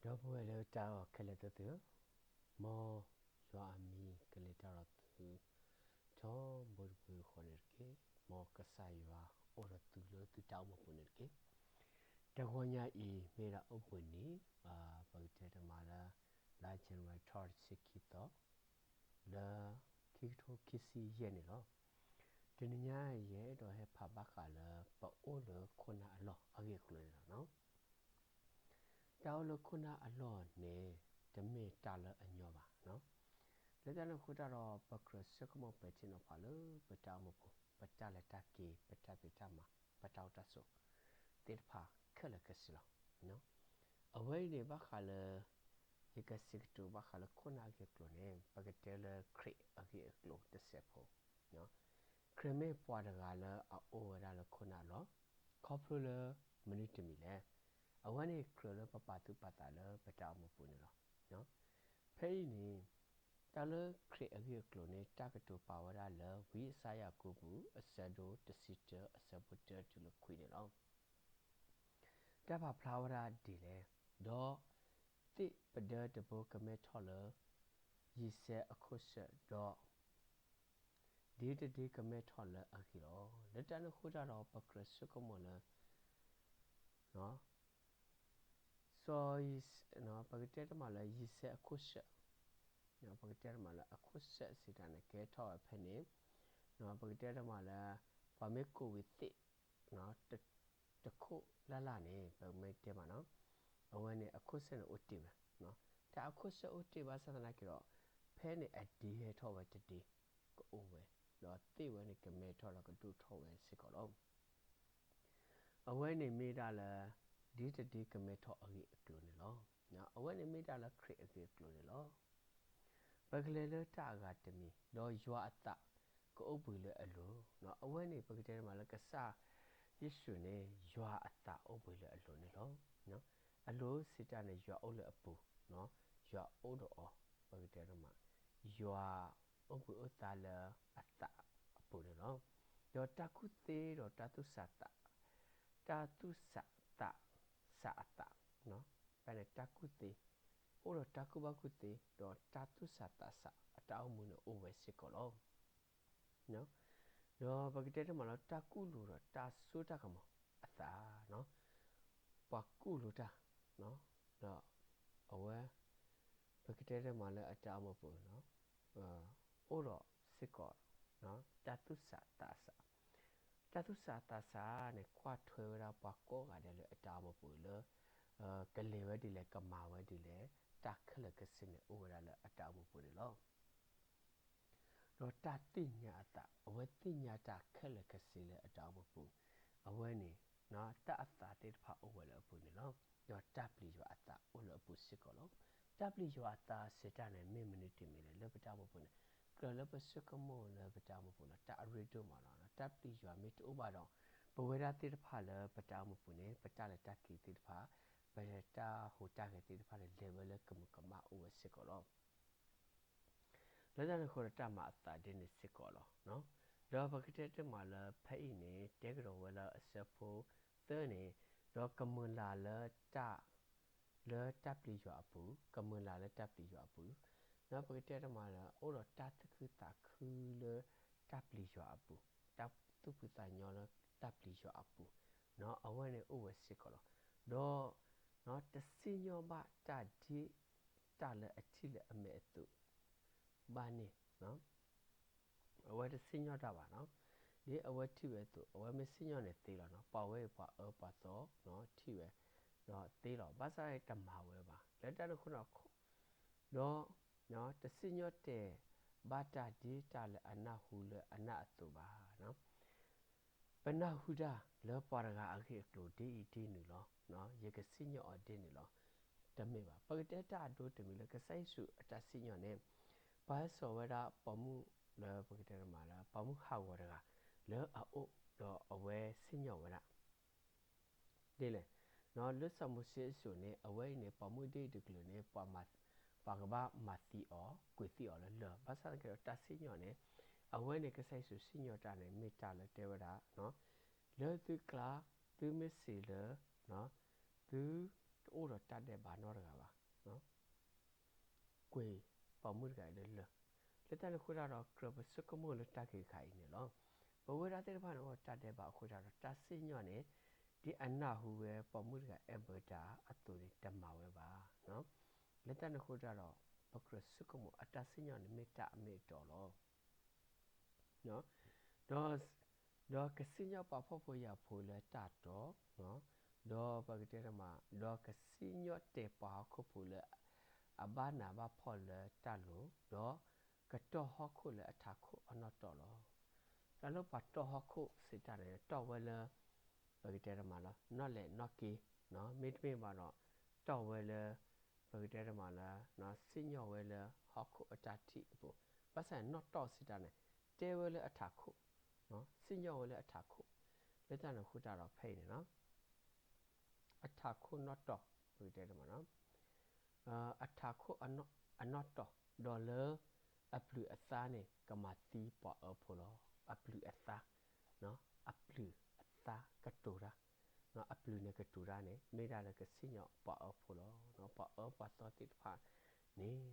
ဒီပုၢ်ဝဲၢ်လၢတၢ်အဲၣ်အီၤခဲလၢာ်သ့ၣ်ဧၢ, မ်ယွၤအမံၤကလဲၤတၢ်ဒီးသု ထီဘိတဘိယူၢ်ဃီန့ၣ်တက့ၢ်. မ်ကစၢ်ယွၤအိၣ်ဒီးသုလၢသုတၢ်အိၣ်မူပူၤန့ၣ်တက့ၢ်. တဂီၤညါအံၤ မ့ၢ်ဒၣ်အိၣ်ဘှံးနံၤ, ပကတဲတမးလၢ လါ January ထီၣ်တဆံခံသီ လၢ ခံကထိခံဆံယဲၢ်န့ၣ်လီၤ. တနံၤညါယအဲၣ်ဒိးဟဲဖးဘၣ်ဃးလၢ ပအိၣ်လၢခိၣ်နၢ်အလီၢ်အဂ့ၢ်အကျိၤန့ၣ်လီၤ. တၢ်အိၣ်လၢခိၣ်နၢ်အလီၢ်န့ၣ် တမ့ၢ်တၢ်လၢအညီဘၣ်. လၢတၢ်န့ၣ်အဃိတၢ်ဒီး ပကြၢးဆိကမိၣ်ပဲာ်ထံနီၤဖးလၢပတၢ်အိၣ်မူပူၤ, ပတၢ်လဲၤတၢ်က့ၤ, ပတၢ်ဖံးတၢ်မၤ, ပတၢ်အိၣ်တၢ်ဆိးသ့ၣ်တဖၣ်ခဲလၢာ်ခဲဆ့လီၤ. အဝဲအံၤန့ၣ် ဘၣ်ဃးလၢ ယကစံးကတိၤဘၣ်ဃးလၢခိၣ်နၢ်အဂ့ၢ်အကျိၤန့ၣ် ပကတဲလၢခရံာ်အဂ့ၢ်အကျိၤတစဲးဖိ ခရံာ်မ့ၢ်ပှၤတဂၤလၢအအိၣ်ဝဲဒၣ်လၢခိၣ်နၢ်အလီၢ်, ခီဖျိလၢမနုၤတမံၤလဲၣ်. အဝဲန့ၣ်ကြၢးလၢပပာ်သူၣ်ပာ်သးလၢပတၢ်အိၣ်မူပူၤန့ၣ်လီၤ. ဖဲအံၤန့ၣ် တၢ်လၢခရံာ်အဂ့ၢ်အကျိၤန့ၣ် တၢ်ကတိၤပာ်ဝဲဒၣ်လၢဝံယၡါယၤကိာ်ပူၤ အဆၢဒိၣ်တဆံတၢ အဆၢဖိတၢတုၤလၢခွံန့ၣ်လီၤ. တၢ်ပာ်ဖျါဝဲဒၣ်ဒ်လဲၣ်, ဒီးသ့ၣ်ပဒၢတဘိကမဲထီၣ်လၢ ယံၤစဲအခိၣ်ဆၢၣ်, ဒီး ဒ့တဒ့ကမဲထီၣ်လၢအဂ့ၤလီၤ. လၢတၢ်န့ၣ်အဃိတၢ်ဒီး ပကြၢးဆိကမိၣ်လၢ စီၤ ပကတဲတမးလၢယံၤစဲအခိၣ်ဆၢၣ်, ပကတဲတမးလၢအခိၣ်ဆၢၣ်စံးတၢ်န့ၣ် ကဲထီၣ်ဝဲဖဲန့ၣ်, ပကတဲတမးလၢ ပှၤမ့ၢ်ကိးဝံၤသ့ၣ် တခိၣ်လၢ်လၢ်န့ၣ် ပမ့ၢ်တဲမးနီၤ, အဝဲန့ၣ်အခိၣ်ဆၢၣ်န့ၣ်အိၣ်တ့ၢ်ဝဲ, တၢ်အခိၣ်ဆၢၣ်အိၣ်တ့ၢ်ဘၣ်ဆၣ်သနာ်က့ဒီး ဖဲန့ၣ်အဒ့ဟဲထီၣ်ဝဲတဒ့ ကအိၣ်ဝဲ, ဒီးသ့ၣ်ဝဲန့ၣ်ကမဲထီၣ်ဒီးကဒိၣ်ထီၣ်ဝဲစ့ၢ်ကီးလီၤ. အဝဲန့ၣ်မ့ၢ်ဒၣ်လၢ ဒ့တဒ့ကမဲထီၣ်အဂ့ၢ်အကျိၤန့ၣ်လီၤ. အဝဲန့ၣ်မ့ၢ်ဒၣ်လၢခရံာ်အဂ့ၢ်အကျိၤန့ၣ်လီၤ. ပကလဲၤလၢတၢ်အဂၤတမံၤ, ဒီးယွၤအသးကအိၣ်ဘှံးလၢအလိၤ, အဝဲန့ၣ်ပကတဲတမးလၢကစၢ်ယ့ၣ်ၡူးန့ၣ် ယွၤအသးအိၣ်ဘှံးလၢအလိၤန့ၣ်လီၤ. အလိၤစံးတၢ်န့ၣ် ယွၤအိၣ်လၢအပူၤ, ယွၤအိၣ်ဒီးအီၤ, ပကတဲတမး ယွၤအိၣ်ဘှံးအိၣ်သါလၢအသးအပူၤန့ၣ်လီၤ. ဒီးတၢ်ကူၣ်သ့ဒီးတၢ်သူၣ်ဆးသး, တၢ်သူၣ်ဆးသး, ဆးအသး, ဖဲန့ၣ် တၢ်ကူၣ်သ့, အိၣ်ဒီးတၢ်ကူၣ်ဘၣ်ကူၣ်သ့, ဒီးတၢ်သူၣ်ဆးသးဆးအတၢ်အိၣ်မူန့ၣ်အိၣ်ဝဲစ့ၢ်ကီးလီၤ. ဒီးပကတဲတမးလၢ တၢ်ကူၣ်လိာ်ဒီးတၢ်စိတၢ်ကမီၤအသး, ပှၤကူၣ်လိာ်တၢ်, ဒီးအဝဲ ပကတဲတမးလၢအတၢ်အိၣ်မူပူၤ အိၣ်ဒီးစ့ၢ်ကီး တၢ်သူၣ်ဆးသးဆး, တၢ်သူၣ်ဆးသးဆးန့ၣ် ကွၢ်ထွဲဝဲဒၣ်ပှၤကိးဂၤဒဲးလၢအတၢ်အိၣ်မူပူၤလၢ ကလဲၤဝဲဒ်လဲၣ် ကမၤဝဲဒ်လဲၣ်, တၢ်ခဲလၢာ်ခဲဆ့န့ၣ် အိၣ်ဝဲဒၣ်လၢအတၢ်အိၣ်မူပူၤန့ၣ်လီၤ. ဒီးတၢ်သ့ၣ်ညါအသး, အဝဲသ့ၣ်ညါတၢ်ခဲလၢာ်ခဲဆ့လၢအတၢ်အိၣ်မူပူၤ, အဝဲန့ၣ် တၢ်အသးသ့ၣ်တဖၣ်အိၣ်ဝဲလၢအပူၤန့ၣ်လီၤ. ဒီးတၢ်ပျံၤယွၤအသးအိၣ်လၢအပူၤစ့ၢ်ကီးလီၤ. တၢ်ပျံၤယွၤအသးစံးတၢ်န့ၣ် မ့ၢ်မနုၤတမံၤလဲၣ် လၢပတၢ်အိၣ်မူပူၤန့ၣ်, ကြၢးလၢပဆိကမိၣ်လၢပတၢ်အိၣ်မူပူၤန့ၣ် တၢ်အရ့ဒိၣ်မးလီၤ. တၢ်ပျံၤယွၤမ့ၢ်တအိၣ်ဘၣ်ဒီး ပဝဲဒၣ်သ့ၣ်တဖၣ်လၢပတၢ်အိၣ်မူပူၤန့ၣ် ပတၢ်လဲၤတၢ်က့ၤသ့ၣ်တဖၣ်, ပတၢ်ဟူးတၢ်ဂဲၤသ့ၣ်တဖၣ်န့ၣ် လဲၤဝဲလၢကမူးကမၣ်အိၣ်ဝဲစ့ၢ်ကီးလီၤ. လၢတၢ်န့ၣ်အဃိဒီးတၢ်မၤအသးဒ်န့ၣ်စ့ၢ်ကီးလီၤ. ဒီးပကတဲတမးလၢဖဲအံၤန့ၣ် တဲကဒီးဝဲလၢအဆၢဖိသၢန့ၣ်, ဒီးကမုာ်လၤလၢတၢ်, လၢတၢ်ပျံၤယွၤအပူၤ, ကမုာ်လၤလၢတၢ်ပျံၤယွၤအပူၤ, ဒီးပကတဲတမးလၢ အိၣ်ဒီးတၢ်သူၣ်ခုသးခုလၢတၢ်ပျံၤယွၤအပူၤ, တၢ်သူၣ်ဖှံသးညီလၢတၢ်ပျံၤယွၤအပူၤ, အဝဲန့ၣ်အိၣ်ဝဲစ့ၢ်ကီးလီၤ. ဒီး တစံၣ်ညီၣ်ဘၣ်တၢ်ဒ်တၢ်လၢအထံၣ်လၢအမဲာ်အသိးဘၣ်န့ၣ်, အဝဲတစံၣ်ညီၣ်တၢ်ဘၣ်နီၤ. ဒ်အဝဲထံၣ်ဝဲအသိး အဝဲမ့ၢ်စံၣ်ညီၣ်န့ၣ်သ့လီၤနီၤ. ပှၤဝဲအံၤပှၤအၢပှၤသီနီၤ ထံၣ်ဝဲ ဒီးသ့လီၤ. ဘၣ်ဆၣ်တမၤဝဲဘၣ်. လၢတၢ်န့ၣ်အဃိနီၤ ဒီး တစံၣ်ညီၣ်တဲာ်ဘၣ်တၢ်ဒ်တၢ်လၢအနၢ်ဟူလၢအနၢ်အသိးဘၣ်နီၤ. ပနၢ်ဟူတၢ်လၢပှၤတဂၤအဂ့ၢ်အကျိၤဒ်အံၤဒ်နုၤလီၤ. ယကစံၣ်ညီၣ်အီၤဒ်န့ၣ်လီၤ. တမ့ၢ်ဘၣ်. ပကတဲတၢ်အဒိတမံၤလၢကစၢ်ယ့ၣ်ၡူးအတၢ်စံၣ်ညီၣ်န့ၣ် ပှၤဟဲစိာ်ဝဲဒၣ်ပိာ်မုၣ်လၢပကတဲတမးလၢ ပိာ်မုၣ်ဟးဂီၤတဂၤ လၢအအိၣ်ဒီးအဝဲစံၣ်ညီၣ်ဝဲဒၣ် ဒ်လဲၣ်. လၢစီၤမိၤၡ့အစိၤန့ၣ် အဝဲအံၤန့ၣ် ပိာ်မုၣ်ဒ်အံၤတကလုာ်န့ၣ် ပှၤကဘၣ်မၤသံအီၤ ကွံာ်သံအီၤလၢလၢၢ်. ဘၣ်ဆၣ်သနာ်က့ဒီးတၢ်စံၣ်ညီၣ်န့ၣ် အဝဲန့ၣ်ကစၢ်ယ့ၣ်ၡူးစံၣ်ညီၣ်တၢ်န့ၣ် မ့ၢ်တၢ်လၢတဲဝဲဒၣ် လၢသုကျါ သုမ့ၢ်စံးလၢ သုတအိၣ်ဒီးတၢ်ဒဲးဘးနီတဂၤဘၣ်. ကွံာ်ပိာ်မုၣ်တဂၤအံၤလၢလၢၢ်, လၢတၢ်န့ၣ်အဃိတၢ်ဒီး ကြၢးပဆိကမိၣ်လၢတၢ်ဂ့ၢ်တခါအံၤန့ၣ်လီၤ. ပဝဲဒၣ်သ့ၣ်တဖၣ်န့ၣ် အိၣ်တၢ်ဒဲးဘးအဃိတၢ်ဒီး တၢ်စံၣ်ညီၣ်န့ၣ် ဒ်အနၢ်ဟူဝဲပိာ်မုၣ်တဂၤ Alberta အသိးန့ၣ် တမၤဝဲဘၣ်. လၢတၢ်န့ၣ်အဃိတၢ်ဒီး ပကြၢးဆိကမိၣ်အတၢ်စံၣ်ညီၣ်န့ၣ် မ့ၢ်တၢ်အမ့ၢ်အတီလီၤ. ဒီး ဒီးကစံၣ်ညီၣ်ပှၤဖှီၣ်ဖိယာ်ဖိလၢတၢ်တီ, ဒီးပကတဲတမး ဒီးကစံၣ်ညီၣ်တဲာ်ပှၤဟီၣ်ခိၣ်ဖိလၢအဘၣ်နးဘၣ်ဖှီၣ်လၢတၢ်လိၤ, ဒီးကတီၢ်ဟီၣ်ခိၣ်လၢအထးခိၣ်အနီၣ်တီၢ်လီၤ. တၢ်လၢပှၤတီၢ်ဟီၣ်ခိၣ်စံးတၢ်န့ၣ် တီၢ်ဝဲလၢ ပကတဲတမးလၢ နီၣ်လဲၣ်နီၣ်က့, မ့တမ့ၢ်ဘၣ်ဒီး တီၢ်ဝဲလၢ ပကတဲတမးလၢ စံၣ်ညီၣ်ဝဲလၢဟီၣ်ခိၣ်အတၢ်ထံၣ်အပူၤ, ဘၣ်ဆၣ်န့ၣ်နီၣ်တီၢ်စံးတၢ်န့ၣ် တဲဝဲလၢအထးခိၣ်, စံၣ်ညီၣ်ဝဲလၢအထးခိၣ်, လၢတၢ်န့ၣ်အဃိတၢ်ဒီးဖဲအံၤန့ၣ်လီၤ. အထးခိၣ်နီၣ်တီၢ် ပကတဲတမးလီၤ. အထးခိၣ်အနီၣ်တီၢ် ဒီးလၢအပျုၤအသါန့ၣ် ကမၤသံပှၤအၢဖိလီၤ. အပျုၤအသါ, အပျုၤအသါကတိၤတၢ်, အပျုၤန့ၣ်ကတိၤတၢ်န့ၣ် မ့ၢ်ဒၣ်လၢကစံၣ်ညီၣ်ပှၤအၢဖိလီၤ. ပှၤအၢပှၤသီသ့ၣ်တဖၣ်န့ၣ်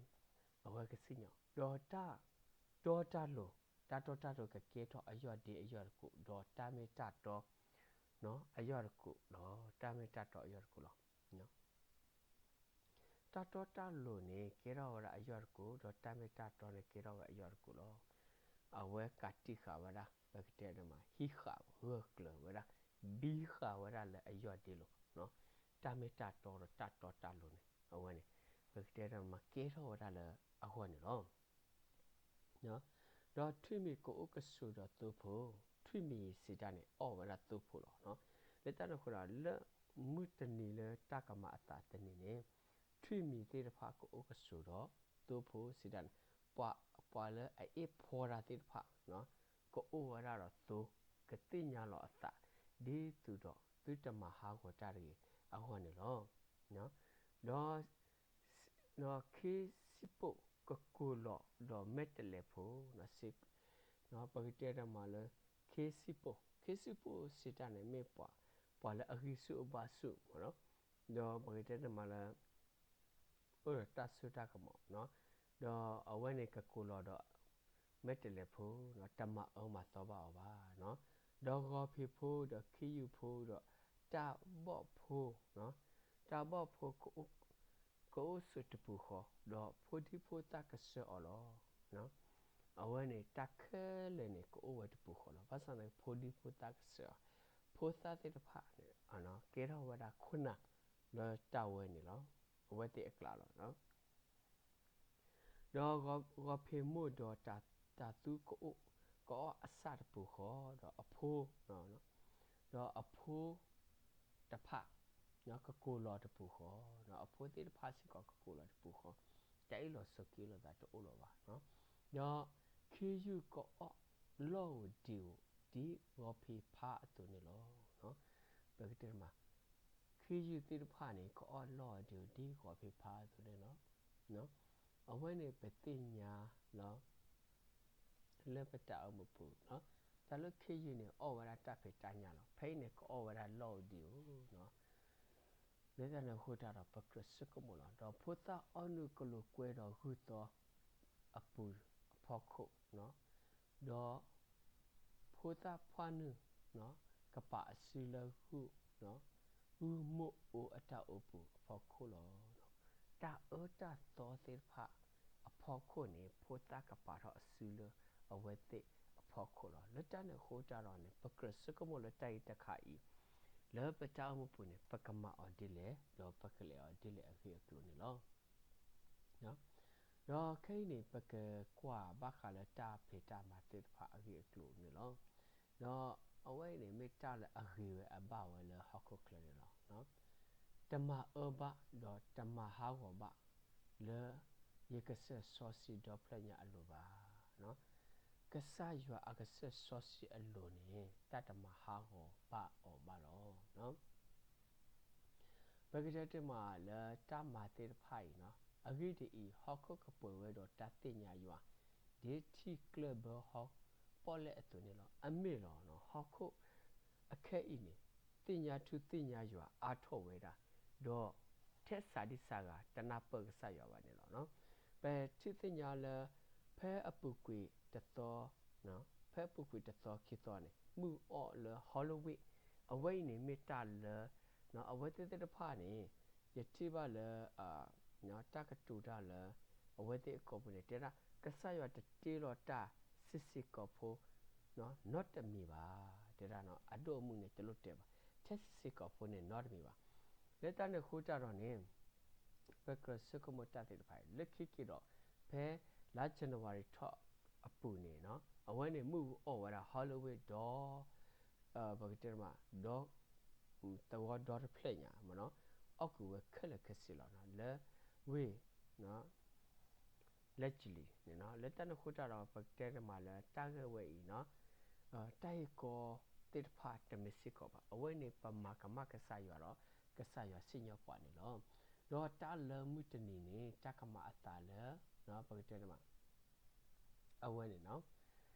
အဝဲကစံၣ်ညီၣ်, ဒီးတၢ် တီတၢ်လိၤ, တၢ်တီတၢ်လိၤကကဲထီၣ်အယီၢ်ဒ့အယီၢ်တကိး, ဒီးတၢ်မ့ၢ်တၢ်တီ အယီၢ်တကိးလီၤ. တၢ်မ့ၢ်တၢ်တီအယီၢ်တကိးလီၤ. တၢ်တီတၢ်လိၤန့ၣ် ကဲထီၣ်ဝဲဒၣ်အယီၢ်တကိး, ဒီးတၢ်မ့ၢ်တၢ်တီန့ၣ် ကဲထီၣ်ဝဲအယီၢ်တကိးလီၤ. အဝဲကးတံာ်ဃာ်ဝဲဒၣ် ပကတဲန့ၣ်မး ဟံးဃာ်ဂၢၢ်ကျၢၤဝဲဒၣ်, ဘံဃာ်ဝဲဒၣ်လၢအယီၢ်ဒ့လိၤ. တၢ်မ့ၢ်တၢ်တီဒီးတၢ်တီတၢ်လိၤန့ၣ် အဝဲန့ၣ် ပကတဲန့ၣ်မး ကဲထီၣ်ဝဲဒၣ်လၢအဂီၢ်န့ၣ်လီၤ. ဒီးထွံၣ်မံၤကအိၣ်ကဆိးဒီးသိဖိ, ထွံၣ်မံၤစံးတၢ်န့ၣ် အီၣ်ဝဲဒၣ်သိဖိလီၤ. လၢတၢ်န့ၣ်အဃိဒီး လၢမုၢ်တနံၤလၢတၢ်ကမၤအသးတနံၤန့ၣ်, ထွံၣ်မံၤသ့ၣ်တဖၣ်ကအိၣ်ကဆိးဒီးသိဖိစံးတၢ်န့ၣ်, ပှၤ ပှၤလၢအအ့ၣ်ဖှီတၢ်သ့ၣ်တဖၣ် ကအိၣ်ဝဲဒၣ်ဒီးသိ, ကသ့ၣ်ညါလီၤအသး ဒ်သိးဒီးသုတမၤဟးဂီၤတၢ်တဂ့ၤအဂီၢ်န့ၣ်လီၤ. ဒီး ဒီးခ့စံၣ်ပိၣ်ကကိၢ်လီၤဒီးမဲာ်တဲးလဲးဖိ, ပကတဲတမးလၢ ခ့စံၣ်ပိၣ်, ခ့စံၣ်ပိၣ်စံးတၢ်န့ၣ်မ့ၢ်ပှၤ, ပှၤလၢအဂံၢ်ဆူၣ်အဘါဆူၣ်မး, ဒီးပကတဲတမးလၢ အိၣ်ဒီးတၢ်စိတၢ်ကမီၤ, ဒီးအဝဲန့ၣ်ကကိၢ်လီၤဒီး မဲာ်တဲးလဲးဖိ, တမၤအၢမၤသီဘၣ်အီၤဘၣ်. ဒီးဂီၤဖံးဖိဒီးခ့ယုၢ်ဖိဒီး တၢ်ဘီၣ်ဖိ, တၢ်ဘီၣ်ဖိ ကအိၣ်ဆိးတပူၤဃီ, ဒီးဖိဒံဖိသၣ်ကစၢၢ်အီၤလီၤ. အဝဲန့ၣ်တၢ်ခဲလၢာ်န့ၣ် ကအိၣ်ဝဲတပူၤဃီလီၤ. ဘၣ်ဆၣ်န့ၣ် ဖိဒံဖိသၣ်ကစၢၢ်အီၤ, ဖိသၣ်သ့ၣ်တဖၣ်န့ၣ် ကဲထီၣ်ဝဲဒၣ်ခိၣ်နၢ်လၢတၢ်ဝဲန့ၣ်လီၤ. အဝဲသ့ၣ်အကျါလီၤ. ဒီးဂီၤဖံးမိၢ်ဒီးတၤသူကအိၣ်ကအီၣ်အဆၣ်တပူၤဃီ, ဒီးအဖိ, ဒီးအဖိတဖၣ် ကကိၢ်လီၤတပူၤဃီ, အဖိသ့ၣ်တဖၣ်စ့ၢ်ကီးကကိၢ်လီၤတပူၤဃီ, တၢ်အ့ၣ်လိာ်ဆိးက့လိာ်သးတအိၣ်လၢၤဘၣ်. ဒီးခ့ယုၢ်ကအီၣ်လီၢ်ဧိၤဒံဧိၤ ဒ်ဂီၤဖံးဖါအသိးန့ၣ်လီၤ. ပကတဲမး ခ့ယုၢ်သ့ၣ်တဖၣ်န့ၣ် ကအီၣ်လီၢ်ဧိၤဒံဧိၤဒ်ဂီၤဖံးဖါအသိးန့ၣ်လီၤ. အဝဲန့ၣ်ပသ့ၣ်ညါလီၤ လၢပတၢ်အိၣ်မူပူၤ, တၢ်လၢခ့ယုၢ်န့ၣ် အီၣ်ဝဲဒၣ်တၢ်ဖံးတၢ်ညၣ်လီၤ. ဖဲအံၤန့ၣ် ကအီၣ်ဝဲဒၣ်လီၢ်ဧိၤဒံဧိၤ လၢတၢ်န့ၣ်အဃိတၢ်ဒီး ပကြၢးဆိကမိၣ်လီၤ. ဒီးဖိသၣ်အီၣ်နုၢ်ကလိာ်ကွဲဒီးဂုၢ်သီအပူၤအဖီခိၣ်, ဒီးဖိသၣ်ဖှၣ်နုၢ် ကပာ်အစုလၢ ဂုၢ်မိၢ်အိၣ်အတၢ်အိၣ်ပူၤအဖီခိၣ်လီၤ. တၢ်အၢတၢ်သီသ့ၣ်တဖၣ်အဖီခိၣ်န့ၣ် ဖိသၣ်ကပာ်ထီၣ်အစုလၢအဝဲသ့ၣ်အဖီခိၣ်လီၤ. လၢတၢ်န့ၣ်အဃိတၢ်ဒီးန့ၣ် ပကြၢးဆိကမိၣ်လၢတၢ်အံၤတခါအံၤ လၢပတၢ်အိၣ်မူပူၤန့ၣ် ပကမၤအီၤဒ်လဲၣ်, ဒီးပကလဲၤအီၤဒ်လဲၣ်အဂ့ၢ်အကျိၤန့ၣ်လီၤ. ဒီးခဲအံၤန့ၣ် ပကကွၢ်ဘၣ်ဃးလၢတၢ်ဖံးတၢ်မၤသ့ၣ်တဖၣ်အဂ့ၢ်အကျိၤန့ၣ်လီၤ. ဒီးအဝဲအံၤန့ၣ် မ့ၢ်တၢ်လၢအဂ့ၤဝဲအဘၣ်ဝဲလၢဟီၣ်ခိၣ်ချၢန့ၣ်လီၤ. တမၤအၢဘၣ် ဒီးတမၤဟးဂီၤဘၣ် လၢယကစၢၢ်စီဆှံဒီဖျၢၣ်ညါအလိၤဘၣ်. ကစၢ်ယွၤအကစၢၢ်စီဆှံအလိၤန့ၣ် တၢ်တမၤဟးဂီၤဘၣ်အီၤဘၣ်လီၤ. ပကတဲတမးလၢတၢ်မၤသ့ၣ်တဖၣ်အံၤ, အဂ့ၢ်ဒ်အံၤ, ဟီၣ်ခိၣ်ကပှဲၤဝဲဒီးတၢ်သ့ၣ်ညါယွၤ, ဒ်ထံကျၢၢ်ဘၢဟီၣ်ပီၣ်လဲၣ်အသိးန့ၣ်လီၤ. အမ့ၢ်လီၤ, ဟီၣ်ခိၣ်အခဲအံၤန့ၣ် သ့ၣ်ညါထူသ့ၣ်ညါယွၤအါထီၣ်ဝဲဒၣ်, ဒီး ထဲစှၤဒံစှၤဂၤ တနၢ်ပၢၢ်ကစၢ်ယွၤဘၣ်န့ၣ်လီၤ. ပထံၣ်သ့ၣ်ညါလၢ ဖဲအပူၤကွံာ်တသီ, ဖဲအပူၤကွံာ်တသီခံသီန့ၣ် မုၢ်အီၣ်လၢ Halloween, အဝဲအံၤန့ၣ်မ့ၢ်တၢ်လၢ အဝဲသ့ၣ်သ့ၣ်တဖၣ်န့ၣ် ယထံၣ်ဘၣ်လၢ တၢ်ကတိၤတၢ်လၢ အဝဲသ့ၣ်အကိာ်ပူၤန့ၣ် တဲဒၣ် ကစၢ်ယွၤတတ့လီၤတၢ်စ့စ့ကီးဖိ နီတမံၤဘၣ်. တဲဒၣ် အဒိၣ်အမုၢ်န့ၣ် တလိၣ်တဲဘၣ်, ထဲစ့စ့ကီးဖိန့ၣ် နီတမံၤဘၣ်. လၢတၢ်န့ၣ်အဃိတၢ်ဒီးန့ၣ် ပကြၢးဆိကမိၣ်တၢ်သ့ၣ်တဖၣ်အံၤ လၢခံက့ၤဒီး ဖဲလါ January ထီၣ်အပူၤန့ၣ် အဝဲန့ၣ်မုၢ်အီၣ်ဝဲဒၣ် Halloween ဒီး ပကတဲမး ဒီ သဝီဒီတဖျၢၣ်ညါ အီၣ်ကွံာ်ဝဲခဲလၢာ်ခဲဆ့လီၤ. လၢဝ့ၢ် လၢကလံၤန့ၣ်လီၤ. လၢတၢ်န့ၣ်အဃိတၢ်ဒီး ပကတဲမးလၢတၢ်ဂ့ၢ်ဝဲအံၤ တၢ်ဟ့ၣ်ကီသ့ၣ်တဖၣ်တမ့ၢ်စ့ၢ်ကီးဘၣ်. အဝဲန့ၣ်ပမၤကမၣ်ကစၢ်ယွၤဒီး ကစၢ်ယွၤစံၣ်ညီၣ်ပှၤန့ၣ်လီၤ. ဒီးတၢ်လၢမုၢ်တနံၤန့ၣ် တၢ်ကမၤအသးလၢ ပကတဲမး အဝဲန့ၣ်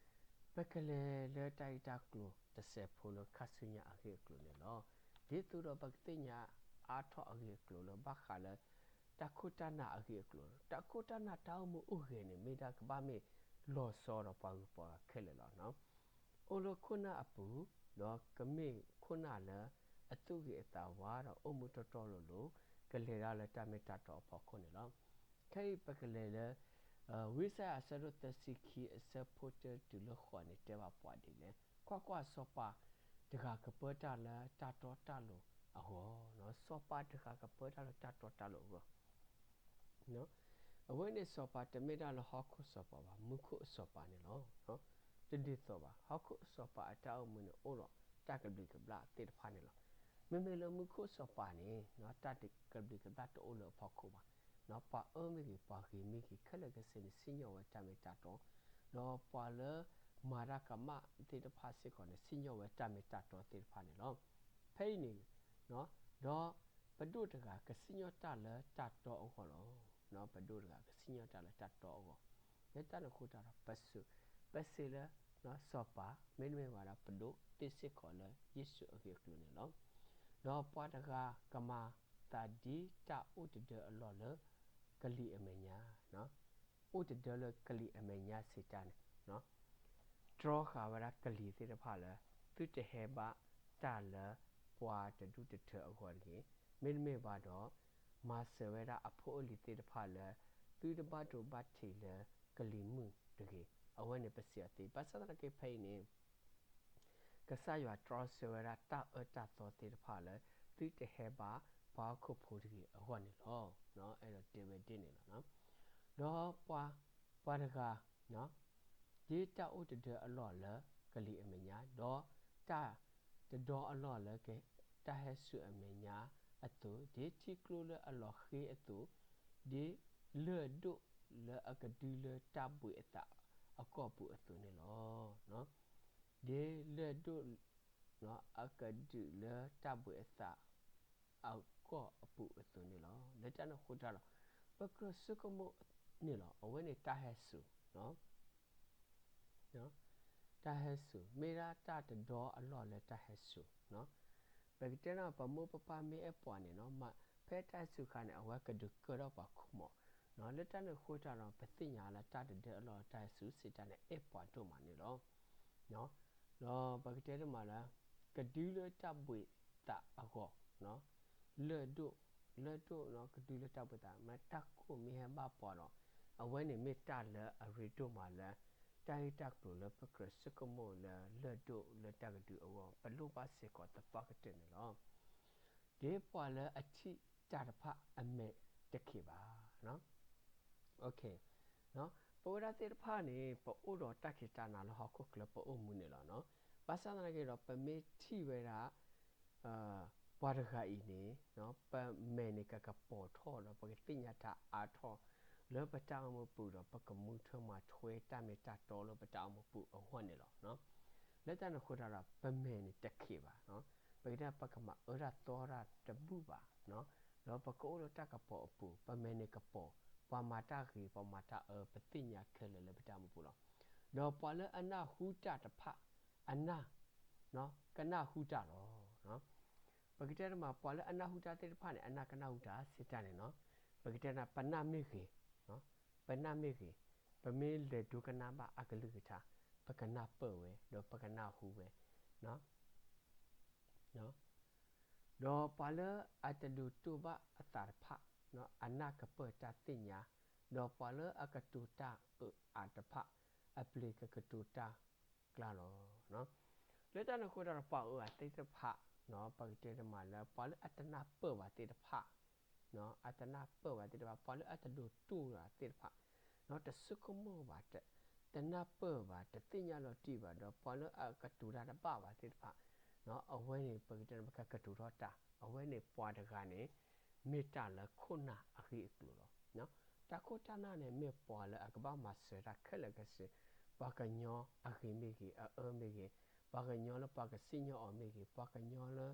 ပကလဲၤလၢတၢ်ဂ့ၢ်တၢ်ကျိၤတစဲးဖိလၢခါဆူညါအဂ့ၢ်အကျိၤန့ၣ်လီၤ. ဒ်သိးဒီးပကသ့ၣ်ညါအါထီၣ်အဂ့ၢ်အကျိၤလၢဘၣ်ဃးလၢ တၢ်ခိၣ်တၢ်နၢ်အဂ့ၢ်အကျိၤ, တၢ်ခိၣ်တၢ်နၢ်တၢ်အိၣ်မူအိၣ်ဂဲၤန့ၣ် မ့ၢ်ဒၣ်ကဘၣ်မ့ၢ်လီၤဆီဒီးပှၤဂုၤပှၤဂၤခဲလၢာ်လီၤ. အိၣ်လၢခိၣ်နၢ်အပူၤ, ဒီးကမ့ၢ်ခိၣ်နၢ်လၢအသူၣ်ဂ့ၤအသးဝါဒီးအိၣ်မူတီတီလိၤလိၤ, ကလဲၤတၢ်လၢတၢ်မ့ၢ်တၢ်တီအဖီခိၣ်န့ၣ်လီၤ. ခဲအံၤပကလဲၤလၢ ဝံယၡါယၤအဆၢဒိၣ်သၢဆံခံအဆၢဖိတၢတုၤလၢဃိးန့ၣ် တဲဘၣ်ပှၤဒ်လဲၣ်. ကွၢ်ကွၢ်, စီၤပၤတဂၤကပၢတၢ်လၢတၢ်တီတၢ်လိၤအဂီၢ်, စီၤပၤတဂၤကပၢတၢ်လၢတၢ်တီတၢ်လိၤအဂီၢ်. အဝဲန့ၣ်စီၤပၤတမ့ၢ်ဒၣ်လၢဟီၣ်ခိၣ်စီၤပၤဘၣ်, မူခိၣ်အစီၤပၤန့ၣ်လီၤ. တဒ်သိးဘၣ်, ဟီၣ်ခိၣ်အစီၤပၤအတၢ်အိၣ်မူန့ၣ် အိၣ်ဒီးတၢ်ကဘျံးကဘျၣ်သ့ၣ်တဖၣ်န့ၣ်လီၤ. မ့မ့ၢ်လၢမူခိၣ်စီၤပၤန့ၣ် တၢ်ကဘျံးကဘျၣ်တအိၣ်လၢအဖီခိၣ်ဘၣ်. ပှၤအၢမ့ၢ်ဂ့ၤ, ပှၤဂ့ၤမ့ၢ်ဂ့ၤ, ခဲလၢာ်ခဲဆ့န့ၣ် စံၣ်ညီၣ်ဝဲတၢ်မ့ၢ်တၢ်တီ, ဒီးပှၤလၢမၤတၢ်ကမၣ်သ့ၣ်တဖၣ်စ့ၢ်ကီးန့ၣ် စံၣ်ညီၣ်ဝဲတၢ်မ့ၢ်တၢ်တီသ့ၣ်တဖၣ်န့ၣ်လီၤ. ဖဲအံၤန့ၣ် ဒီးပဒိၣ်တဂၤကစံၣ်ညီၣ်တၢ်လၢတၢ်တီအဂီၢ်လီၤ. ပဒိၣ်တဂၤကစံၣ်ညီၣ်တၢ်လၢတၢ်တီအဂီၢ်. လၢတၢ်န့ၣ်အဃိတၢ်ဒီး ပစံး, ပစံးလၢ စီၤပၤ မ့တမ့ၢ်ဘၣ်ဒီး ပဒိၣ်သ့ၣ်စ့ၢ်ကီးလၢယ့ၣ်ၡူးအဂ့ၢ်အကျိၤန့ၣ်လီၤ. ဒီးပှၤတဂၤကမၤသးဒ်တၢ်အိၣ်တဒၢအလီၢ်လၢကလံၤအမဲာ်ညါ, အိၣ်တဒၢလၢကလံၤအမဲာ်ညါစံးတၢ်န့ၣ် တြီဃာ်ဝဲဒၣ်ကလံၤသ့ၣ်တဖၣ်လၢ သုတဟဲဘၣ်တၢ်လၢပှၤတဒူၣ်တထၢအဂီၢ်တဂ့ၤ, မ့တမ့ၢ်ဘၣ်ဒီး မၤစၢၤဝဲဒၣ်အဖိအလံၤသ့ၣ်တဖၣ်လၢ သုတဘၣ်ဒိဘၣ်ထံးလၢကလံၤမုၢ်တဂ့ၤ, အဝဲန့ၣ်ပစံးအီၤသ့. ဘၣ်ဆၣ်သနာ်က့ဖဲအံၤန့ၣ် ကစၢ်ယွၤတြီဆၢဝဲဒၣ်တၢ်အၢတၢ်သီသ့ၣ်တဖၣ်လၢ သုတဟဲဘၣ်ပှၤဟီၣ်ခိၣ်ဖိတဂ့ၤအဂီၢ်န့ၣ်လီၤ. အဲၣ်ဒိးတဲဝဲဒ်န့ၣ်လီၤ. ဒီးပှၤတဂၤ ဒ်တၢ်အိၣ်တဒၢအလီၢ်လၢကလံၤအမဲာ်ညါ, ဒီးတၢ်တဒီအလီၢ်လၢတၢ်ဟဲစူၤအမဲာ်ညါအသိး, ဒ်ထံကျိလၢအလီၤဃ့အသိး, ဒ်လၢၢ်ဒိၣ်လၢအကဒုလၢတၢ်ဘှံးအသးအကီၢ်ပူၤအသိးန့ၣ်လီၤ. ဒ်လၢၢ်ဒိၣ် အကဒုးလၢတၢ်ဘှံးအသးအကီၢ်အပူၤအသိးန့ၣ်လီၤ. လၢတၢ်န့ၣ်အဃိတၢ်ဒီး ပကြၢးဆိကမိၣ်န့ၣ်လီၤ. အဝဲန့ၣ်တၢ်ဟဲစူၤ, တၢ်ဟဲစူၤ မ့ၢ်ဒၣ်တၢ်တဒီအလီၢ်လၢတၢ်ဟဲစူၤ, ပကတဲန့ၣ် ပမိၢ်ပပၢ်မ့ၢ်အဲၣ်ပှၤန့ၣ် ဖဲတၢ်ဟဲစူၤအခါန့ၣ် အဝဲကဒုးကၢထီၣ်ပှၤခိၣ်မး, လၢတၢ်န့ၣ်အဃိတၢ်ဒီး ပသ့ၣ်ညါလၢတၢ်တဒၢအလီၢ်လၢတၢ်ဟဲစူၤစံးတၢ်န့ၣ် အဲၣ်ပှၤဒိၣ်မးန့ၣ်လီၤ. ဒီးပကတဲတမးလၢ ကဒုလၢတၢ်ဘှံးသးအဂီၢ်, လၢၢ်ဒိၣ်, လၢၢ်ဒိၣ်ကဒုလၢတၢ်ဘှံးသး မ့ၢ်တၢ်ကိၢ်မ့ၢ်ဟဲဘၣ်ပှၤဒီး အဝဲန့ၣ်မ့ၢ်တၢ်လၢအရ့ဒိၣ်မးလၢ တၢ်ဂ့ၢ်တၢ်ကျိၤလၢပကြၢးဆိကမိၣ်လၢလၢၢ်ဒိၣ်လၢတၢ်ကဒုအဂီၢ် ပလိၣ်ဘၣ်စ့ၢ်ကီးသပှၢ်ကတၢၢ်န့ၣ်လီၤ. ဒ်ပှၤလၢအထံၣ်တၢ်တဖၣ်အမဲာ်တခံးဘၣ်. ပဝဲဒၣ်သ့ၣ်တဖၣ်န့ၣ် ပအိၣ်ဒီးတၢ်ခံးတၢ်နၤလၢဟီၣ်ခိၣ်ချၢပအိၣ်မူန့ၣ်လီၤ. ဘၣ်ဆၣ်သနာ်က့ဒီး ပမ့ၢ်ထံၣ်ဝဲဒၣ် ပှၤတဂၤအံၤန့ၣ် ပမဲာ်န့ၣ်ကကပီၤထီၣ်ဒီး ပကသ့ၣ်ညါတၢ်အါထီၣ်လၢပတၢ်အိၣ်မူပူၤဒီး ပကမူထွဲမၤထွဲတၢ်မ့ၢ်တၢ်တီလၢပတၢ်အိၣ်မူပူၤအဂီၢ်န့ၣ်လီၤ. လၢတၢ်န့ၣ်အဃိတၢ်ဒီး ပမဲာ်န့ၣ်တခံးဘၣ်. ပကတဲပကမၤအၢတၢ်သီတၢ်တဘူၣ်ဘၣ်, ဒီးပကအိၣ်လၢတၢ်ကပီၤအပူၤ ပမဲာ်န့ၣ်ကပီၤ, ပှၤမၤတၢ်ဂ့ၤ ပှၤမၤတၢ်အၢ ပသ့ၣ်ညါခဲလၢာ်လၢပတၢ်အိၣ်မူပူၤလီၤ. ဒီးပှၤလၢအနၢ်ဟူတၢ်တဖၣ် အနၢ် ကနၢ်ဟူတၢ်လီၤ. ပကတဲတမး ပှၤလၢအနၢ်ဟူတၢ်သ့ၣ်တဖၣ်န့ၣ် အနၢ်ကနၢ်ဟူတၢ်စံးတၢ်န့ၣ်နီၤ, ပကတဲနၤ ပနၢ်မ့ၢ်ဂ့ၤ, ပနၢ်မ့ၢ်ဂ့ၤ, ပမ့ၢ်လဲၤဒိကနၣ်ဘၣ်အကလုၢ်ကထါ ပကနၢ်ပၢၢ်ဝဲ ဒီးပကနၢ်ဟူဝဲ ဒီးပှၤလၢအတဒိးတိၢ်ဘၣ်အသးတဖၣ် အနၢ်ကပၢၢ်တၢ်သ့ၣ်ညါ, ဒီးပှၤလၢအကတိၤတၢ်အၢၣ်အါတဖၣ် အပျ့ၤကကတိၤတၢ်ကျါလီၤ. လၢတၢ်န့ၣ်အဃိဒီး ပှၤအၢၣ်အါသ့ၣ်တဖၣ် ပကတဲတမးလၢ ပှၤလၢအတနၢ်ပၢၢ်ဘၣ်သ့ၣ်တဖၣ် အတနၢ်ပၢၢ်ဘၣ်သ့ၣ်တဖၣ် ပှၤလၢအတဒိးတိၢ်ဘၣ်သ့ၣ်တဖၣ် တဆိကမိၣ်ဘၣ်, တနၢ်ပၢၢ်ဘၣ်, တသ့ၣ်ညါလီၤတံၢ်ဘၣ်ဒီး ပှၤလၢအကတိၤတၢ်တဘၣ်ဘၣ်သ့ၣ်တဖၣ် အဝဲန့ၣ် ပကတဲန့ၣ် ပကကတိၤထီၣ်တၢ် အဝဲန့ၣ်ပှၤတဂၤန့ၣ် မ့ၢ်တၢ်လၢခိၣ်နၢ်အဂ့ၢ်အကျိၤလီၤ. တၢ်ခိၣ်တၢ်နၢ်န့ၣ် မ့ၢ်ပှၤလၢအကဘၣ်မၤစၢၤတၢ်ခဲလၢာ်ကစ့ၢ်, ပှၤကညီအဂ့ၤမ့ၢ်ဂ့ၤ, အအၢမ့ၢ်ဂ့ၤ, ပှၤကညီလၢပှၤကစံၣ်ညီၣ်အီၤမ့ၢ်ဂ့ၤ, ပှၤကညီလၢ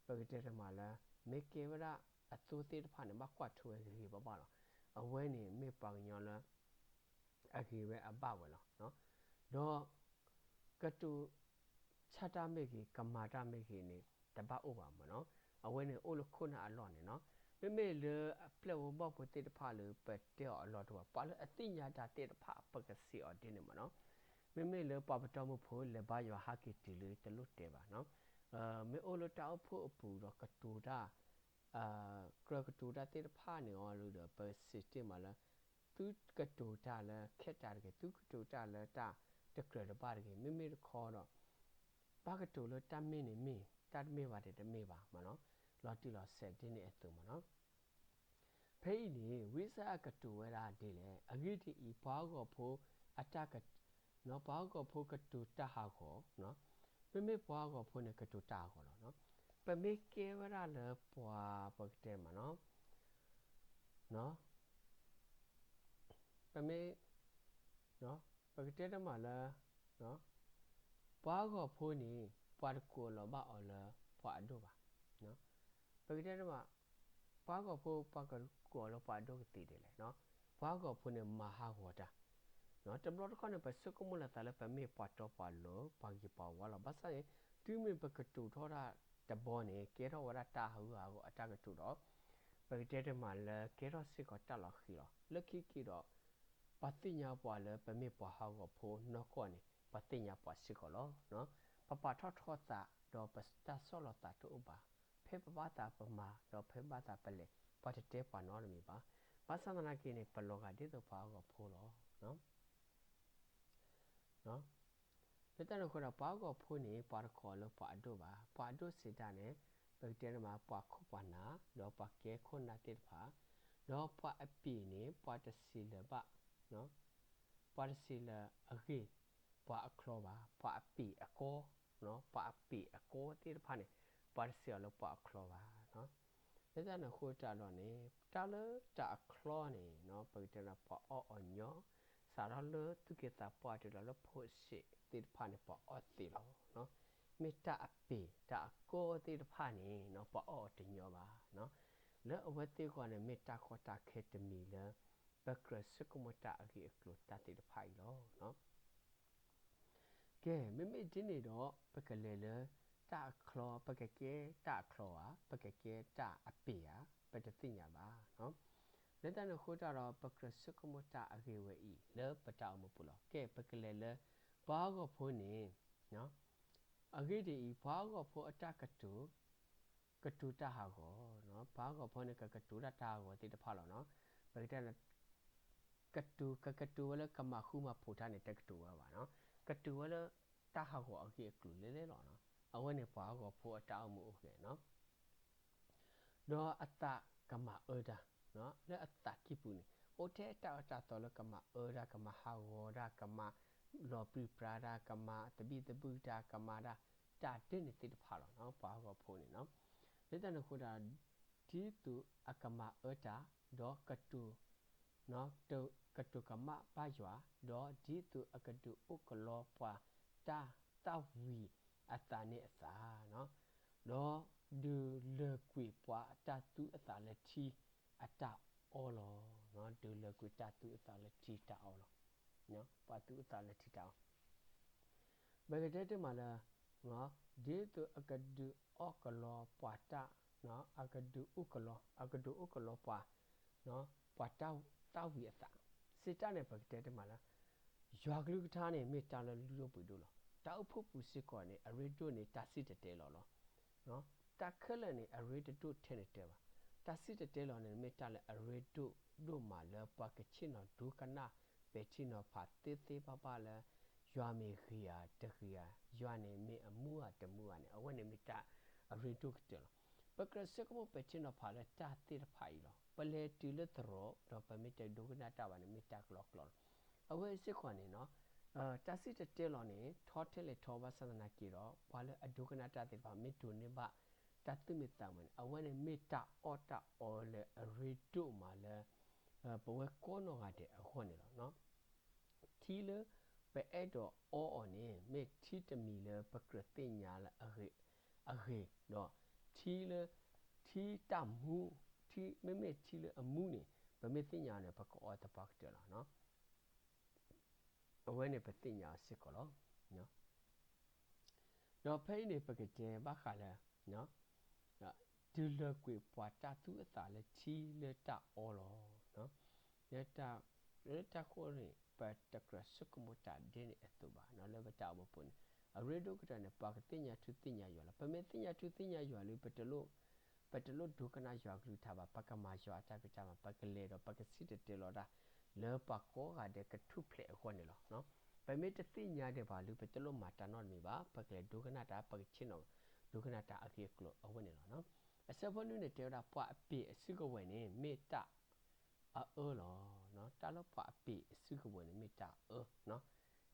ပကတဲတမးလၢ မ့ၢ်ကဲဝဲဒၣ်အသိသ့ၣ်တဖၣ်န့ၣ် ဘၣ်ကွၢ်ထိဝဲဂ့ၤဂ့ၤဘၣ်ဘၣ်လီၤ. အဝဲန့ၣ်မ့ၢ်ပှၤကညီလၢ အဂ့ၤဝဲအဘၣ်ဝဲလီၤ. ဒီး ကတိၤ ဆၣ်တၢ်မ့ၢ်ဂ့ၤ, ကမၤတၢ်မ့ၢ်ဂ့ၤန့ၣ် တဘၣ်အိၣ်ဘၣ်မ့ၢ်နီၤ. အဝဲန့ၣ်အိၣ်လၢခိၣ်နၢ်အလီၢ်န့ၣ်နီၤ. မ့မ့ၢ်လၢအပျဲၢ်ဖိဘီၣ်ဖိသ့ၣ်တဖၣ်လၢ ပတဲအီၤအလီၢ်တအိၣ်ဘၣ်, ပှၤလၢအသ့ၣ်ညါတၢ်သ့ၣ်တဖၣ် ပကစံးအီၤဒ်န့ၣ်မ့ၢ်နီၤ. မ့မ့ၢ်လၢပှၤပတီၢ်မုၢ်ဖိလဲၤဘါယွၤဟးက့ၤတုၤလၢတလိၣ်တဲဘၣ်နီၤ. မ့ၢ်အိၣ်လၢတၢ်အိၣ်ဖှိၣ်အပူၤဒီးကတိၤတၢ် ကြၢးကတိၤတၢ်သ့ၣ်တဖၣ်န့ၣ်အီၤလၢဒီး ပစံးတ့ၢ်မးလၢ သုကတိၤတၢ်လၢခဲတၢ်တဂ့ၤ, သုကတိၤတၢ်လၢတၢ်တကြၢးတဘၣ်တဂ့ၤ, မ့မ့ၢ်တခီဒီး ဘၣ်ကတိၤလၢတၢ်မ့ၢ်န့ၣ်မ့ၢ်, တၢ်တမ့ၢ်ဘၣ်န့ၣ်တမ့ၢ်ဘၣ်မ့ၢ်နီၤ, လီၤတံၢ်လီၤဆဲးဒ်န့ၣ်အသိးမ့ၢ်နီၤ. ဖဲအံၤန့ၣ် ဝံယၡါယၤကတိၤဝဲဒၣ်ဒ်လဲၣ်, အဂ့ၢ်ဒ်အံၤ, ပှၤဟးဂီၤဖိအတၢ်က ပှၤဟးဂီၤဖိကတိၤတၢ်ဟးဂီၤ, မ့မ့ၢ်ပှၤဟးဂီၤဖိန့ၣ် ကတိၤတၢ်ဟးဂီၤလီၤ. ပမ့ၢ်ကဲဝဲဒၣ်လၢပှၤ ပကတဲမးနီၤ, ပမ့ၢ် ပကတဲတမးလၢ ပှၤဟးဂီၤဖိန့ၣ် ပှၤတကိးလီၤဘၣ်အီၤလၢပှၤအဒိၣ်ဘၣ်. ပကတဲတမး ပှၤဟးဂီၤဖိ ပှၤကကိးလၢပှၤအဒိၣ်ကသ့ဒ်လဲၣ်. ပှၤဟးဂီၤဖိန့ၣ် မၤဟးဂီၤတၢ် တဘျီတခီၣ်န့ၣ် ပဆိကမိၣ်လီၤသးလၢပမ့ၢ်ပှၤတီပှၤလိၤ ပှၤဂ့ၤပှၤဝါလီၤ. ဘၣ်ဆၣ်န့ၣ် တုၤမ့ၢ်ပကတိၤထီၣ်တၢ်တဘီန့ၣ် ကဲထီၣ်ဝဲဒၣ်တၢ်ဟးဂူာ်ဟးဂီၤအတၢ်ကတိၤဒီး ပကတဲတမးလၢကဲထီၣ်စ့ၢ်ကီးတၢ်လီၤဃံၤလီၤ. လၢခံက့ၤဒီး ပှၤသ့ၣ်ညါပှၤလၢပမ့ၢ်ပှၤဟးဂီၤဖိနီၢ်ကီၢ်န့ၣ် ပှၤသ့ၣ်ညါပှၤစ့ၢ်ကီးလီၤ. ပပာ်ထီၣ်ထီသးဒီးပတၢ်ဆီၣ်လီၤသးတအိၣ်ဘၣ်. ဖဲပဘၣ်သးပမၤ ဒီးဖဲဘၣ်သးပလဲၤ ပှၤတတဲပှၤနီတမံၤဘၣ်. ဘၣ်ဆၣ်သနာ်က့န့ၣ် ပလီၤဂာ်ဒ်သိးပှၤဟးဂီၤဖိလီၤ. လၢတၢ်န့ၣ်အဃိဒီး ပှၤဟးဂီၤဖိန့ၣ် ပှၤတကိးလၢပှၤအဒိၣ်ဘၣ်. ပှၤအဒိၣ်စံးတၢ်န့ၣ် ပကတဲတမး ပှၤခိၣ်ပှၤနၢ် ဒီးပှၤကဲခိၣ်နၢ်သ့ၣ်တဖၣ်, ဒီးပှၤအပ့ၤန့ၣ် ပှၤတစံးလၢၤဘၣ် ပှၤတစံးလၢၤအဂ့ၢ် ပှၤအချီဘၣ်. ပှၤအပ့ၤအကီ ပှၤအပ့ၤအကီသ့ၣ်တဖၣ်န့ၣ် ပှၤတစံးအီၤလၢပှၤအချီဘၣ်. လၢတၢ်န့ၣ်အဃိတၢ်ဒီးန့ၣ် တၢ်လၢတၢ်အချီန့ၣ် ပကတဲလၢပှၤအီၣ်အီၤညီ, စးထီၣ်လၢသူၣ်က့သးပှၢ်တုၤလီၤလၢဖိးစ့းသ့ၣ်တဖၣ်န့ၣ် ပှၤအီၣ်သ့လီၤ. မ့ၢ်တၢ်အပ့ၤ တၢ်အကီသ့ၣ်တဖၣ်န့ၣ် ပှၤအီၣ်အီၤတညီဘၣ်. လၢအဝဲသ့ၣ်အဂီၢ်န့ၣ် မ့ၢ်တၢ်ကီတၢ်ခဲတမံၤလၢ ပကြၢးဆိကမိၣ်တၢ်အဂ့ၢ်အကျိၤတၢ်သ့ၣ်တဖၣ်အံၤလီၤ. ကဲ မ့မ့ၢ်ဒ်န့ၣ်ဒီး ပကလဲၤလၢတၢ်အချီ, ပကကဲတၢ်အချီဧါ, ပကကဲတၢ်အပ့ၤဧါ, ပတသ့ၣ်ညါဘၣ်. လၢတၢ်န့ၣ်အဃိတၢ်ဒီး ပကြၢးဆိကမိၣ်တၢ်အဂ့ၢ်ဝဲအံၤ လၢပတၢ်အိၣ်မူပူၤလီၤ. ကဲ ပကလဲၤလၢ ပှၤဟးဂီၤဖိန့ၣ် အဂ့ၢ်ဒ်အံၤ, ပှၤဟးဂီၤဖိအတၢ်ကတိၤ ကတိၤတၢ်ဟးဂီၤ, ပှၤဟးဂီၤဖိန့ၣ် ကကတိၤတၢ်တၢ်ဟးဂီၤသ့ၣ်တဖၣ်လီၤ. ပကတဲ ကတိၤ ကကတိၤဝဲလၢကမၤဃူမၤဖိးတၢ်န့ၣ် တကတိၤဝဲဘၣ်. ကတိၤဝဲလၢတၢ်ဟးဂီၤအဂ့ၢ်အကျိၤလဲၣ်လဲၣ်လီၤ. အဝဲန့ၣ်ပှၤဟးဂီၤဖိအတၢ်အိၣ်မူအိၣ်ဂဲၤ ဒီးအသးကမၤအၢတၢ်, လၢအသးကံၢ်ပူၤန့ၣ် အိၣ်ထဲတၢ်အၢတၢ်သီလၢကမၤအၢတၢ်, ကမၤဟးဂီၤတၢ်, ကမၤလီၤပြံပြါတၢ်, ကမၤသဘံၣ်သဘုၣ်တၢ်, ကမၤတၢ်, တၢ်ဒ်န့ၣ်သ့ၣ်တဖၣ်လီၤ. ပှၤဟးဂီၤဖိန့ၣ် လၢတၢ်န့ၣ်အဃိဒီး ဒ်သိးအကမၤအၢတၢ်, ဒီးကတိၤ ကတိၤကမၣ်ဘၣ်ယွၤ, ဒီးဒ်သိးအကဒုးအိၣ်ကလီပှၤတၢ်သၣ်ဝံၤအသးန့ၣ်အသး, ဒီးဒုးလၢာ်ကွံာ်ပှၤတၢ်သူအသးလၢထံအတၢ်အီလီၤ. ဒုးလၢာ်ကွံာ်တၢ်သူအသးလၢထံတၢ်အီလီၤ. ပှၤသူအသးလၢထံတၢ်အီ ပကတဲတ့ၢ်မးလၢ ဒ်သိးအကဒုးအီၣ်ကလီပှၤတၢ်, အကဒုးအိၣ်ကလီ, အကဒုးအိၣ်ကလီပှၤ, ပှၤတၢ်သၣ်ဝံၤအသး, စံးတၢ်န့ၣ် ပကတဲတမံၤလၢ ယွၤကလုၢ်ကထါန့ၣ် မ့ၢ်တၢ်လၢလုၢ်ဒိၣ်ပှ့ၤဒိၣ်လီၤ. တၢ်အိၣ်ဖှိၣ်ပူၤစ့ၢ်ကီးန့ၣ် အရ့ဒိၣ်န့ၣ် တၢ်စံၣ်တဲၤတဲလီၤလီၤ. တၢ်ခဲလၢာ်န့ၣ် အရ့တဒိၣ်ထဲန့ၣ်တဲဘၣ်. တၢ်စံၣ်တဲၤတဲလီၤန့ၣ် မ့ၢ်တၢ်လၢအရ့ဒိၣ်ဒိၣ်မးလၢပှၤကဆ့ၣ်နီၤဒိကနၣ်ပဲာ်ထံနီၤဖးသ့သ့ဘၣ်ဘၣ်လၢ ယွၤမ့ၢ်ဂ့ၤဧါတဂ့ၤဧါ, ယွၤန့ၣ်မ့ၢ်အမူဧါတမူဧါန့ၣ် အဝဲန့ၣ်မ့ၢ်တၢ်အရ့ဒိၣ်ကတၢၢ်လီၤ. ပကြၢးဆိကမိၣ်ပဲာ်ထံနီၤဖးလၢတၢ်သ့ၣ်တဖၣ်အံၤလီၤ. ပလဲၤတုၤလၢသရိာ် ဒီးပမ့ၢ်တဒိကနၣ်တၢ်ဘၣ်န့ၣ် မ့ၢ်တၢ်ကလီကလီလီၤ. အဝဲစ့ၢ်ကီးန့ၣ် တၢ်စံၣ်တဲၤတဲလီၤန့ၣ် ထီထဲလဲၣ်ထီဘၣ်ဆၣ်သနာ်က့ဒီး ပှၤလၢအဒိကနၣ်တၢ်သ့ၣ်တဖၣ် မ့ၢ်ဒိးန့ၢ်ဘၣ်တၢ်သူၣ်မံသးမုာ်န့ၣ် အဝဲန့ၣ်မ့ၢ်တၢ်အီၣ်တၢ်အီလၢအရ့ဒိၣ်မးလၢ ပဝဲကိးနီၢ်ဂၤဒဲးအဂီၢ်န့ၣ်လီၤ. ထံလၢပအဲၣ်ဒိးအီအီၤန့ၣ် မ့ၢ်ထံတမံၤလၢပကြၢးသ့ၣ်ညါလၢအဂ့ၤ, အဂ့ၤဒီး ထံလၢ, ထံတၢ်မူ, ထံ, မ့မ့ၢ်ထံလၢအမူန့ၣ် ပမ့ၢ်သ့ၣ်ညါအီၤန့ၣ် ပကအီသပှၢ်ကတၢၢ်လီၤ. အဝဲန့ၣ်ပသ့ၣ်ညါအီၤစ့ၢ်ကီးလီၤ. ဒီးဖဲအံၤန့ၣ် ပကတဲဘၣ်ဃးလၢ တုၤလၢကွံာ်ပှၤတၢ်သူအသးလၢထံလၢတၢ်အီလီၤ. လၢတၢ်, လၢတၢ်ဃိန့ၣ် ပတကြၢးဆိကမိၣ်တၢ်ဒ်န့ၣ်အသိးဘၣ်, လၢပတၢ်အိၣ်မူပူၤန့ၣ် အရ့ဒိၣ်ကတၢၢ်န့ၣ် ပှၤကသ့ၣ်ညါထူသ့ၣ်ညါယွၤလီၤ. ပမ့ၢ်သ့ၣ်ညါထူသ့ၣ်ညါယွၤလံ ပတလိၣ်ဒိကနၣ်ယွၤကလုၢ်ကထါဘၣ်, ပကမၤယွၤအတၢ်ဖံးတၢ်မၤ, ပကလဲၤဒီးပကစံၣ်တဲၤတဲလီၤတၢ် လၢပှၤကိးဂၤဒဲးကထူၣ်ဖျဲးအဂီၢ်န့ၣ်လီၤ. ပမ့ၢ်တသ့ၣ်ညါဒံးဘၣ်လံ ပတလိၣ်မၤတၢ်နီတမံၤဘၣ်, ပကလဲၤဒိကနၣ်တၢ် ပကဆ့ၣ်နီၤဒိကနၣ်တၢ်အဂ့ၢ်အကျိၤအဝဲန့ၣ်လီၤ. အဆၢဖိနွံန့ၣ် တဲဝဲဒၣ် ပှၤအပ့ၤအစုကဝဲၤန့ၣ် မ့ၢ်တၢ်အအၢလီၤ. တၢ်လၢပှၤအပ့ၤအစုကဝဲၤန့ၣ် မ့ၢ်တၢ်အအၢ,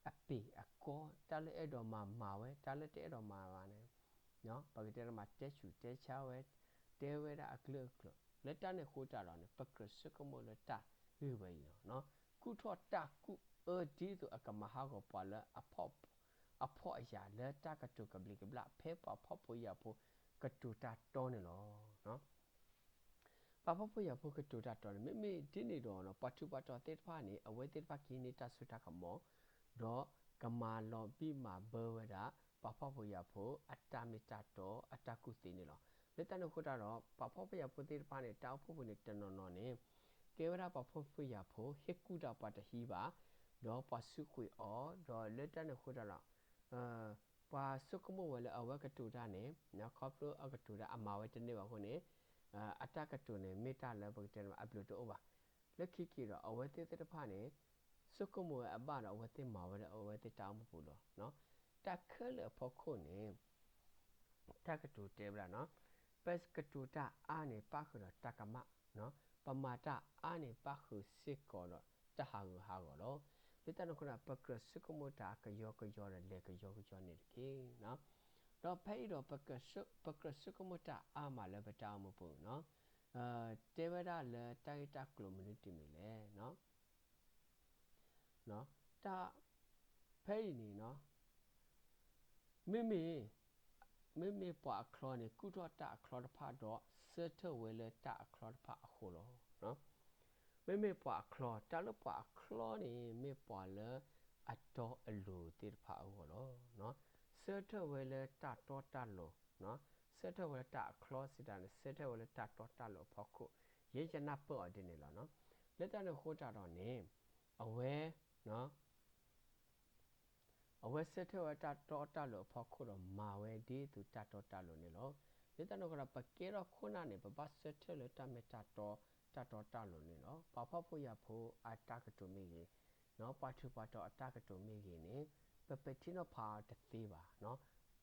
အပ့ၤအကီ, တၢ်လၢအဲၣ်ဒိးမၤမၤဝဲ, တၢ်လၢတအဲၣ်ဒိးမၤဘၣ်န့ၣ် ပကတဲတမံၤ တဲဆူၣ်တဲဆါဝဲ, တဲဝဲဒၣ်အကလုာ်ကလုာ်, လၢတၢ်န့ၣ်အဃိတၢ်ဒီးန့ၣ် ပကြၢးဆိကမိၣ်လၢတၢ်ဂ့ၢ်ဝဲအံၤလီၤ. ကူၣ်ထီၣ်တၢ်ကူၣ်အၢဒ်သိးအကမၤဟးဂီၤပှၤလၢ အဖှီၣ်အယာ်လၢတၢ်ကတိၤကဘျံးကဘျၣ် ဖဲပှၤဖှီၣ်ဖိယာ်ဖိကတိၤတၢ်တီန့ၣ်လီၤ. ပှၤဖှီၣ်ဖိယာ်ဖိကတိၤတၢ်တီန့ၣ် မ့မ့ၢ်ဒ်န့ၣ်ဒီး ပှၤထူးပှၤတီၤသ့ၣ်တဖၣ်န့ၣ် အဝဲသ့ၣ်တဖၣ်ကဟံးန့ၢ်တၢ်စိတၢ်ကမီၤ, ဒီးကမၤလီၤဘံၣ်မၤဘၢဝဲဒၣ် ပှၤဖှီၣ်ဖိယာ်ဖိအတၢ်မ့ၢ်တၢ်တီအတၢ်ကူၣ်သ့န့ၣ်လီၤ. လၢတၢ်န့ၣ်အဃိတၢ်ဒီး ပှၤဖှီၣ်ဖိယာ်ဖိသ့ၣ်တဖၣ်န့ၣ် တၢ်အိၣ်ဖှိၣ်ပူၤန့ၣ်တနီၤနီၤန့ၣ် ကဲဝဲဒၣ်ပှၤဖှီၣ်ဖိယာ်ဖိ ဟ့ၣ်ကူၣ်တၢ်ပှၤတဟံးဘၣ်, ဒီးပှၤဆူးကွံာ်အီၤ, ဒီးလၢတၢ်န့ၣ်အဃိတၢ်ဒီး ပှၤဆိကမိၣ်ဝဲလၢအဝဲကတိၤတၢ်န့ၣ် ခီဖျိအကတိၤတၢ်အမၤဝဲတန့ၢ်ဘၣ်အဃိန့ၣ် အတၢ်ကတိၤန့ၣ် မ့ၢ်တၢ်လၢပကတဲန့ၣ် အဘျုးတအိၣ်ဘၣ်. လၢခံက့ၤဒီး အဝဲသ့ၣ်သ့ၣ်တဖၣ်န့ၣ် ဆိကမိၣ်ဝဲအဘၣ်ဒီး အဝဲသ့ၣ်မၤဝဲလၢအဝဲသ့ၣ်တၢ်အိၣ်မူပူၤလီၤ. တၢ်ခဲလၢာ်အဖီခိၣ်န့ၣ် တၢ်ကတိၤတဲဝဲဒၣ် ပကတိၤတၢ်အါန့ၣ် ပၣ်ဃုာ်ဒီးတၢ်ကမၣ်, ပမၤတၢ်အါန့ၣ် ပၣ်ဃုာ်စ့ၢ်ကီးဒီးတၢ်ဟးဂူာ်ဟးဂီၤလီၤ. လၢတၢ်န့ၣ်အဃိန့ၣ် ပကြၢးဆိကမိၣ်တၢ်ကယီကယီဒီးလဲၤကယီကယီန့ၣ်တက့ၢ်. ဒီးဖဲအံၤဒီး ပကြၢးဆိကမိၣ်တၢ်အါမးလၢပတၢ်အိၣ်မူပူၤ, တဲဝဲဒၣ်လၢတၢ်ဂ့ၢ်တၢ်ကျိၤမနုၤတမံၤလဲၣ်. တၢ်, ဖဲအံၤန့ၣ် မ့မ့ၢ်, မ့မ့ၢ်ပှၤအချီန့ၣ် ကူၣ်ထီၣ်တၢ်အချီတဖၣ်ဒီး ဆၢထၢၣ်ဝဲလၢတၢ်အချီတဖၣ်အဃိလီၤ. မ့မ့ၢ်ပှၤအချီ, တၢ်လၢပှၤအချီန့ၣ် မ့ၢ်ပှၤလၢအတီအလိၤသ့ၣ်တဖၣ်အဂီၢ်လီၤ. ဆၢထၢၣ်ဝဲလၢတၢ်တီတၢ်လိၤ, ဆၢထၢၣ်ဝဲလၢတၢ်အချီစံးတၢ်န့ၣ် ဆၢထၢၣ်ဝဲလၢတၢ်တီတၢ်လိၤအဖီခိၣ်, ယဲယနၢ်ပၢၢ်အီၤဒ်န့ၣ်လီၤ. လၢတၢ်န့ၣ်အဃိတၢ်ဒီးန့ၣ် အဝဲ အဝဲဆၢထၢၣ်ဝဲတၢ်တီတၢ်လိၤအဖီခိၣ်ဒီးမၤဝဲဒ်သိးတၢ်တီတၢ်လိၤန့ၣ်လီၤ. လၢတၢ်န့ၣ်အဃိဒီး ပကဲထီၣ်ခိၣ်နၢ်န့ၣ် ပဘၣ်ဆၢထၢၣ်လၢတၢ်မ့ၢ်တၢ်တီ, တၢ်တီတၢ်လိၤန့ၣ်လီၤ. ပှၤဖှီၣ်ဖိယာ်ဖိအတၢ်ကတိၤမ့ၢ်ဂ့ၤ, ပှၤထူးပှၤတီၤအတၢ်ကတိၤမ့ၢ်ဂ့ၤန့ၣ် ပပဲာ်ထံနီၤဖးအီၤတသ့ဘၣ်.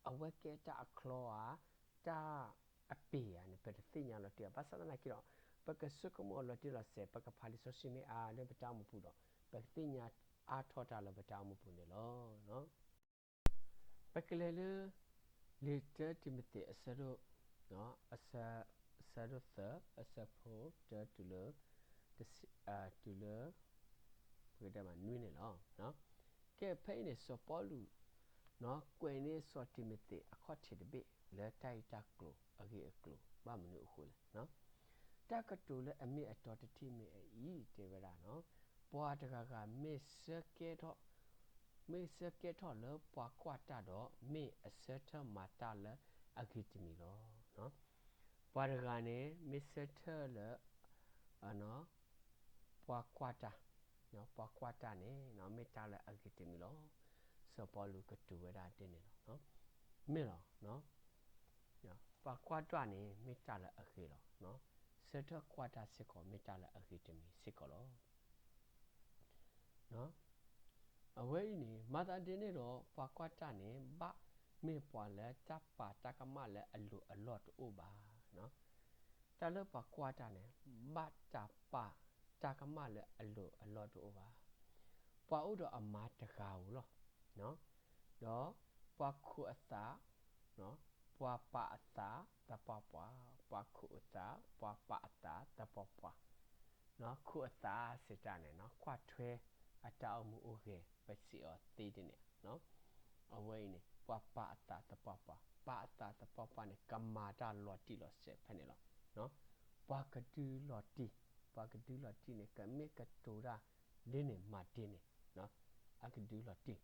အဝဲကဲတၢ်အချီဧါ, တၢ်အပ့ၤဧါန့ၣ် ပတသ့ၣ်ညါလီၤတံၢ်ဘၣ်. ဘၣ်ဆၣ်သနာ်က့ဒီး ပကဆိကမိၣ်အီၤလီၤတံၢ်လီၤဆဲး, ပကဖးလံာ်စီဆှံမ့ၢ်အါလၢပတၢ်အိၣ်မူပူၤဒီး ပကသ့ၣ်ညါအါထီၣ်တၢ်လၢပတၢ်အိၣ်မူပူၤန့ၣ်လီၤ. ပကလဲၤလၢ လံာ်တၢတံၤမသ့း အဆၢဒိၣ်, အဆၢဒိၣ်သၢ အဆၢဖိတၢတုၤလၢ, တုၤလၢ, ပကတဲမးနွံန့ၣ်လီၤ. ကဲ ဖဲအံၤန့ၣ် စီၤပီလူး ကွဲးန့ၢ်စီၤတံၤမသ့းအခီၣ်ထံးတဘ့ၣ် လၢတၢ်ဂ့ၢ်တၢ်ကျိၤအဂ့ၢ်အကျိၤ ဘၣ်မနုၤအဃိလဲၣ်. တၢ်ကတိၤလၢအမ့ၢ်အတီတထံၣ်မ့ၢ်အအံၤ တဲဝဲဒၣ်, ပှၤတဂၤဂၤမ့ၢ်ဆၢကဲထီၣ် မ့ၢ်ဆၢကဲထီၣ်လၢပှၤကွၢ်တၢ်ဒီး မ့ၢ်အဆၢထၢၣ်မၤတၢ်လၢအဂ့ၤတမံၤလီၤ. ပှၤတဂၤန့ၣ် မ့ၢ်ဆၢထၢၣ်လၢ ပှၤကွၢ်တၢ်, ပှၤကွၢ်တၢ်န့ၣ် မ့ၢ်တၢ်လၢအဂ့ၤတမံၤလီၤ. စီၤပီလူးကတိၤဝဲဒၣ်ဒ်န့ၣ်လီၤ. မ့ၢ်လီၤ. ပှၤကွၢ်တၢ်န့ၣ် မ့ၢ်တၢ်လၢအဂ့ၤလီၤ. ဆၢထၢၣ်ကွၢ်တၢ်စ့ၢ်ကီး မ့ၢ်တၢ်လၢအဂ့ၤတမံၤစ့ၢ်ကီးလီၤ. အဝဲအံၤန့ၣ် မၤသးဒ်န့ၣ်ဒီး ပှၤကွၢ်တၢ်န့ၣ် ဘၣ်မ့ၢ်ပှၤလၢတၢ်ပာ်တၢ်ကမၣ်လၢအလိၤအလီၢ်တအိၣ်ဘၣ်. တၢ်လၢပှၤကွၢ်တၢ်န့ၣ် ဘၣ်တၢ်ပာ်တၢ်ကမၣ်လၢအလိၤအလီၢ်တအိၣ်ဘၣ်. ပှၤအိၣ်ဒီးအမါတဂၤဧိၤလီၤ. ဒီးပှၤခိးအသး, ပှၤပာ်အသးသပှၢ်ပှၢ်, ပှၤခိးအသး, ပှၤပာ်အသးသပှၢ်ပှၢ်, ခိးအသးစံးတၢ်န့ၣ် ကွၢ်ထွဲအတၢ်အိၣ်မူအိၣ်ဂဲၤ ပစံးအီၤသ့ဒ်န့ၣ်. အဝဲအံၤန့ၣ် ပှၤပာ်အသးသပှၢ်ပှၢ်, ပာ်အသးသပှၢ်ပှၢ်န့ၣ် ကမၤတၢ်လီၤတံၢ်လီၤဆဲးဖဲန့ၣ်လီၤ. ပှၤကဒုလီၤတံၢ်, ပှၤကဒုလီၤတံၢ်န့ၣ် ကမ့ၢ်ကတိၤတၢ်ဒ်န့ၣ်မၤဒ်န့ၣ်, အကဒုလီၤတံၢ်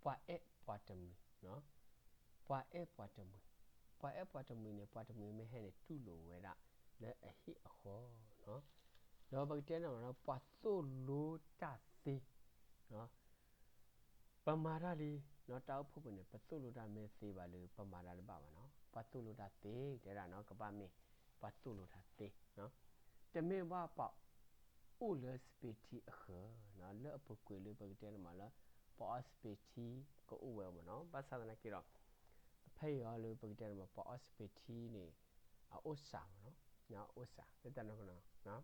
ပှၤအဲၣ်ပှၤတမှံၤ, ပှၤအဲၣ်ပှၤတမှံၤ, ပှၤအဲၣ်ပှၤတမှံၤန့ၣ် ပှၤတမှံၤမ့ၢ်ဟဲန့ၣ် တူၢ်လိာ်ဝဲဒၣ်လၢအဟံၣ်အဃီ, ဒီးပကတဲန့ၣ် ပှၤသိၣ်လိတၢ်သ့, ပမၤတၢ်လံ, တၢ်အိၣ်ဖှိၣ်ပူၤန့ၣ် ပသိၣ်လိတၢ်မ့ၢ်သ့ဘၣ်လၢ ပမၤတၢ်တဘၣ်ဘၣ်နီၤ, ပှၤသိၣ်လိတၢ်သ့, တဲဒၣ်နီၤ ကဘၣ်မ့ၢ်ပှၤသိၣ်လိတၢ်သ့, တမ့ၢ်ဘၣ်ပှၤအိၣ်လၢစပံးထံအဃၢၤ, လၢအပူၤကွံာ်လၢပကတဲန့ၣ်မးလၢ ပှၤအီစပံးထံကအိၣ်ဝဲမးနီၤ, ဘၣ်ဆၣ်သနာ်က့ဒီး ဖဲအံၤအီၤလၢပကတဲန့ၣ်မး ပှၤအီစပံးထံန့ၣ် အအိၣ်စှၤမးနီၤ, အအိၣ်စှၤ လၢတၢ်နီၤကနီၤ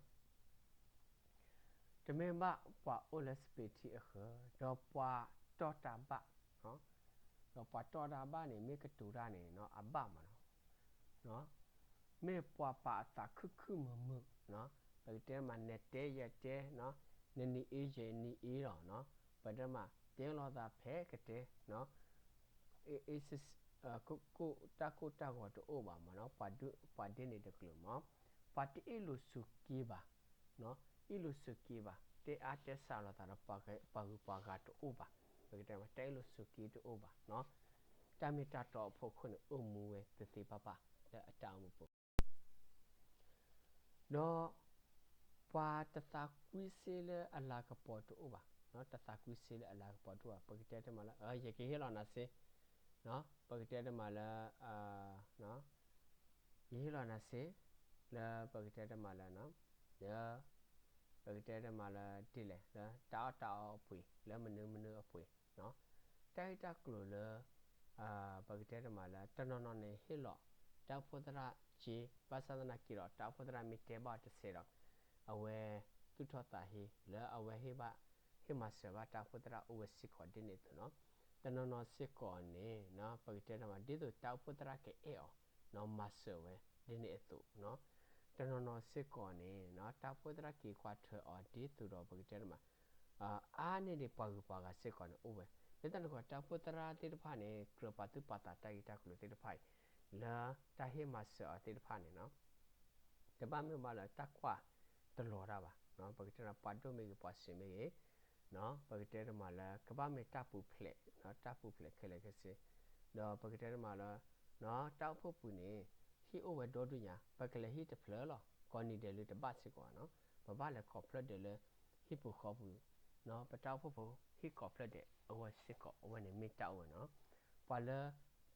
တမ့ၢ်ဘၣ်ပှၤအိၣ်လၢစပံးထံအဃၢၤ, ဒီးပှၤတီၢ်တၢ်ဘၣ်, ဒီးပှၤတီၢ်တၢ်ဘၣ်န့ၣ် မ့ၢ်ကတိၤတၢ်န့ၣ် အဘၣ်မးနီၤ, မ့ၢ်ပှၤပာ်အသးခုခုမုာ်မုာ်, ပကတဲမး နတဲယတဲ, နနံၤအ့ယနံၤအ့လီၤ, ပကတဲမး တဲလိာ်သးဖဲကတဲ ကိၣ်တၢ်ကိၢ်တၢ်ဂီၤတအိၣ်ဘၣ်မးနီၤ, ပှၤဒ်န့ၣ်တကလုာ်မး, ပှၤတအ့ၣ်လိာ်ဆိးက့ဘၣ်, အ့ၣ်လိာ်ဆိးက့ဘၣ်, တဲအါတဲစှၤလိာ်သးဒီးပှၤဂုၤပှၤဂၤတအိၣ်ဘၣ်, ပကတဲမး တအ့ၣ်လိာ်ဆိးက့တအိၣ်ဘၣ်, တၢ်မ့ၢ်တၢ်တီအဖီခိၣ်န့ၣ် အိၣ်မူဝဲသ့သ့ဘၣ်ဘၣ်လၢအတၢ်အိၣ်မူပူၤ ဒီးပှၤတသးကွံစ့လၢအလၤကပီၤတအိၣ်ဘၣ်, တသးကွံစ့လၢအလၤကပီၤတအိၣ်ဘၣ်, ပကတဲတမးလၢ ယကဟ့ၣ်လီၤနၤစ့, ပကတဲတမးလၢ ယဟ့ၣ်လီၤနၤစ့ လၢပကတဲတမးလၢ လၢ ပကတဲတမးလၢဒ်လဲၣ် လၢတၢ်အီၣ်တၢ်အီအပှ့ၤ လၢမနုၤမနုၤအပှ့ၤ, တၢ်ဂ့ၢ်တၢ်ကျိၤလၢ ပကတဲတမးလၢ တနီၤနီၤန့ၣ်ဟ့ၣ်လီၤ တၢ်အိၣ်ဖှိၣ်သရၣ်က့ ဘၣ်ဆၣ်သနာ်က့ဒီး တၢ်အိၣ်ဖှိၣ်သရၣ်မ့ၢ်တဲဘၣ်တစဲးဒီး အဝဲသူၣ်ထီၣ်သးဟ့ လၢအဝဲဟ့ၣ်ဘၣ် ဟ့ၣ်မၤစၢၤဘၣ်တၢ်အိၣ်ဖှိၣ်သရၣ်အိၣ်ဝဲစ့ၢ်ကီးဒ်န့ၣ်အသိးနီၤ, တနီၤနီၤစ့ၢ်ကီးန့ၣ် ပကတဲတမး ဒ်သိးတၢ်အိၣ်ဖှိၣ်သရၣ်ကအဲၣ်အီၤ မၤစၢၤဝဲဒ်န့ၣ်အသိး, တနီၤနီၤစ့ၢ်ကီးန့ၣ် တၢ်အိၣ်ဖှိၣ်သရၣ်က့ၤကွၢ်ထွဲအီၤဒ်သိးဒီး ပကတဲတမး အါန့ၢ်ဒံးပှၤဂုၤပှၤဂၤစ့ၢ်ကီးန့ၣ်အိၣ်ဝဲ, လၢတၢ်န့ၣ်အဃိ တၢ်အိၣ်ဖှိၣ်သရၣ်သ့ၣ်တဖၣ်န့ၣ် ကြၢးပာ်သူၣ်ပာ်သးတၢ်ဂ့ၢ်တၢ်ကျိၤသ့ၣ်တဖၣ်အံၤ လၢတၢ်ဟ့ၣ်မၤစၢၤအီၤသ့ၣ်တဖၣ်န့ၣ် တဘၣ်မ့ၢ်ဘၣ်လၢတၢ်ကွၢ်တလီၤတၢ်ဘၣ်, ပကတဲပှၤဒိၣ်မ့ၢ်ဂ့ၤ ပှၤစှၤမ့ၢ်ဂ့ၤ, ပကတဲတမးလၢ ကဘၣ်မ့ၢ်တၢ်ပူၤဖျဲး, တၢ်ပူၤဖျဲးခဲလၢာ်ခဲဆ့, ဒီးပကတဲတမးလၢ တၢ်အိၣ်ဖှိၣ်ပူၤန့ၣ် ဟံၣ်အိၣ်ဝဲဒီဒူၣ်ညါ ပကလဲၤဟံၣ်တဖျၢၣ်လီၤ, ကိးနံၤဒဲးလၢတဘၣ်စ့ၢ်ကီးဘၣ်နီၤ, ပဘၣ်လဲၤကိးဖျၢၣ်ဒဲးလၢ ဟံၣ်ပူၤဃီပူၤ, ပတၢ်အိၣ်ဖှိၣ်ဖိဟံၣ်ကိးဖျၢၣ်ဒဲး အဝဲစ့ၢ်ကီး အဝဲန့ၣ်မ့ၢ်တၢ်အိၣ်ဝဲနီၤ, ပှၤလၢ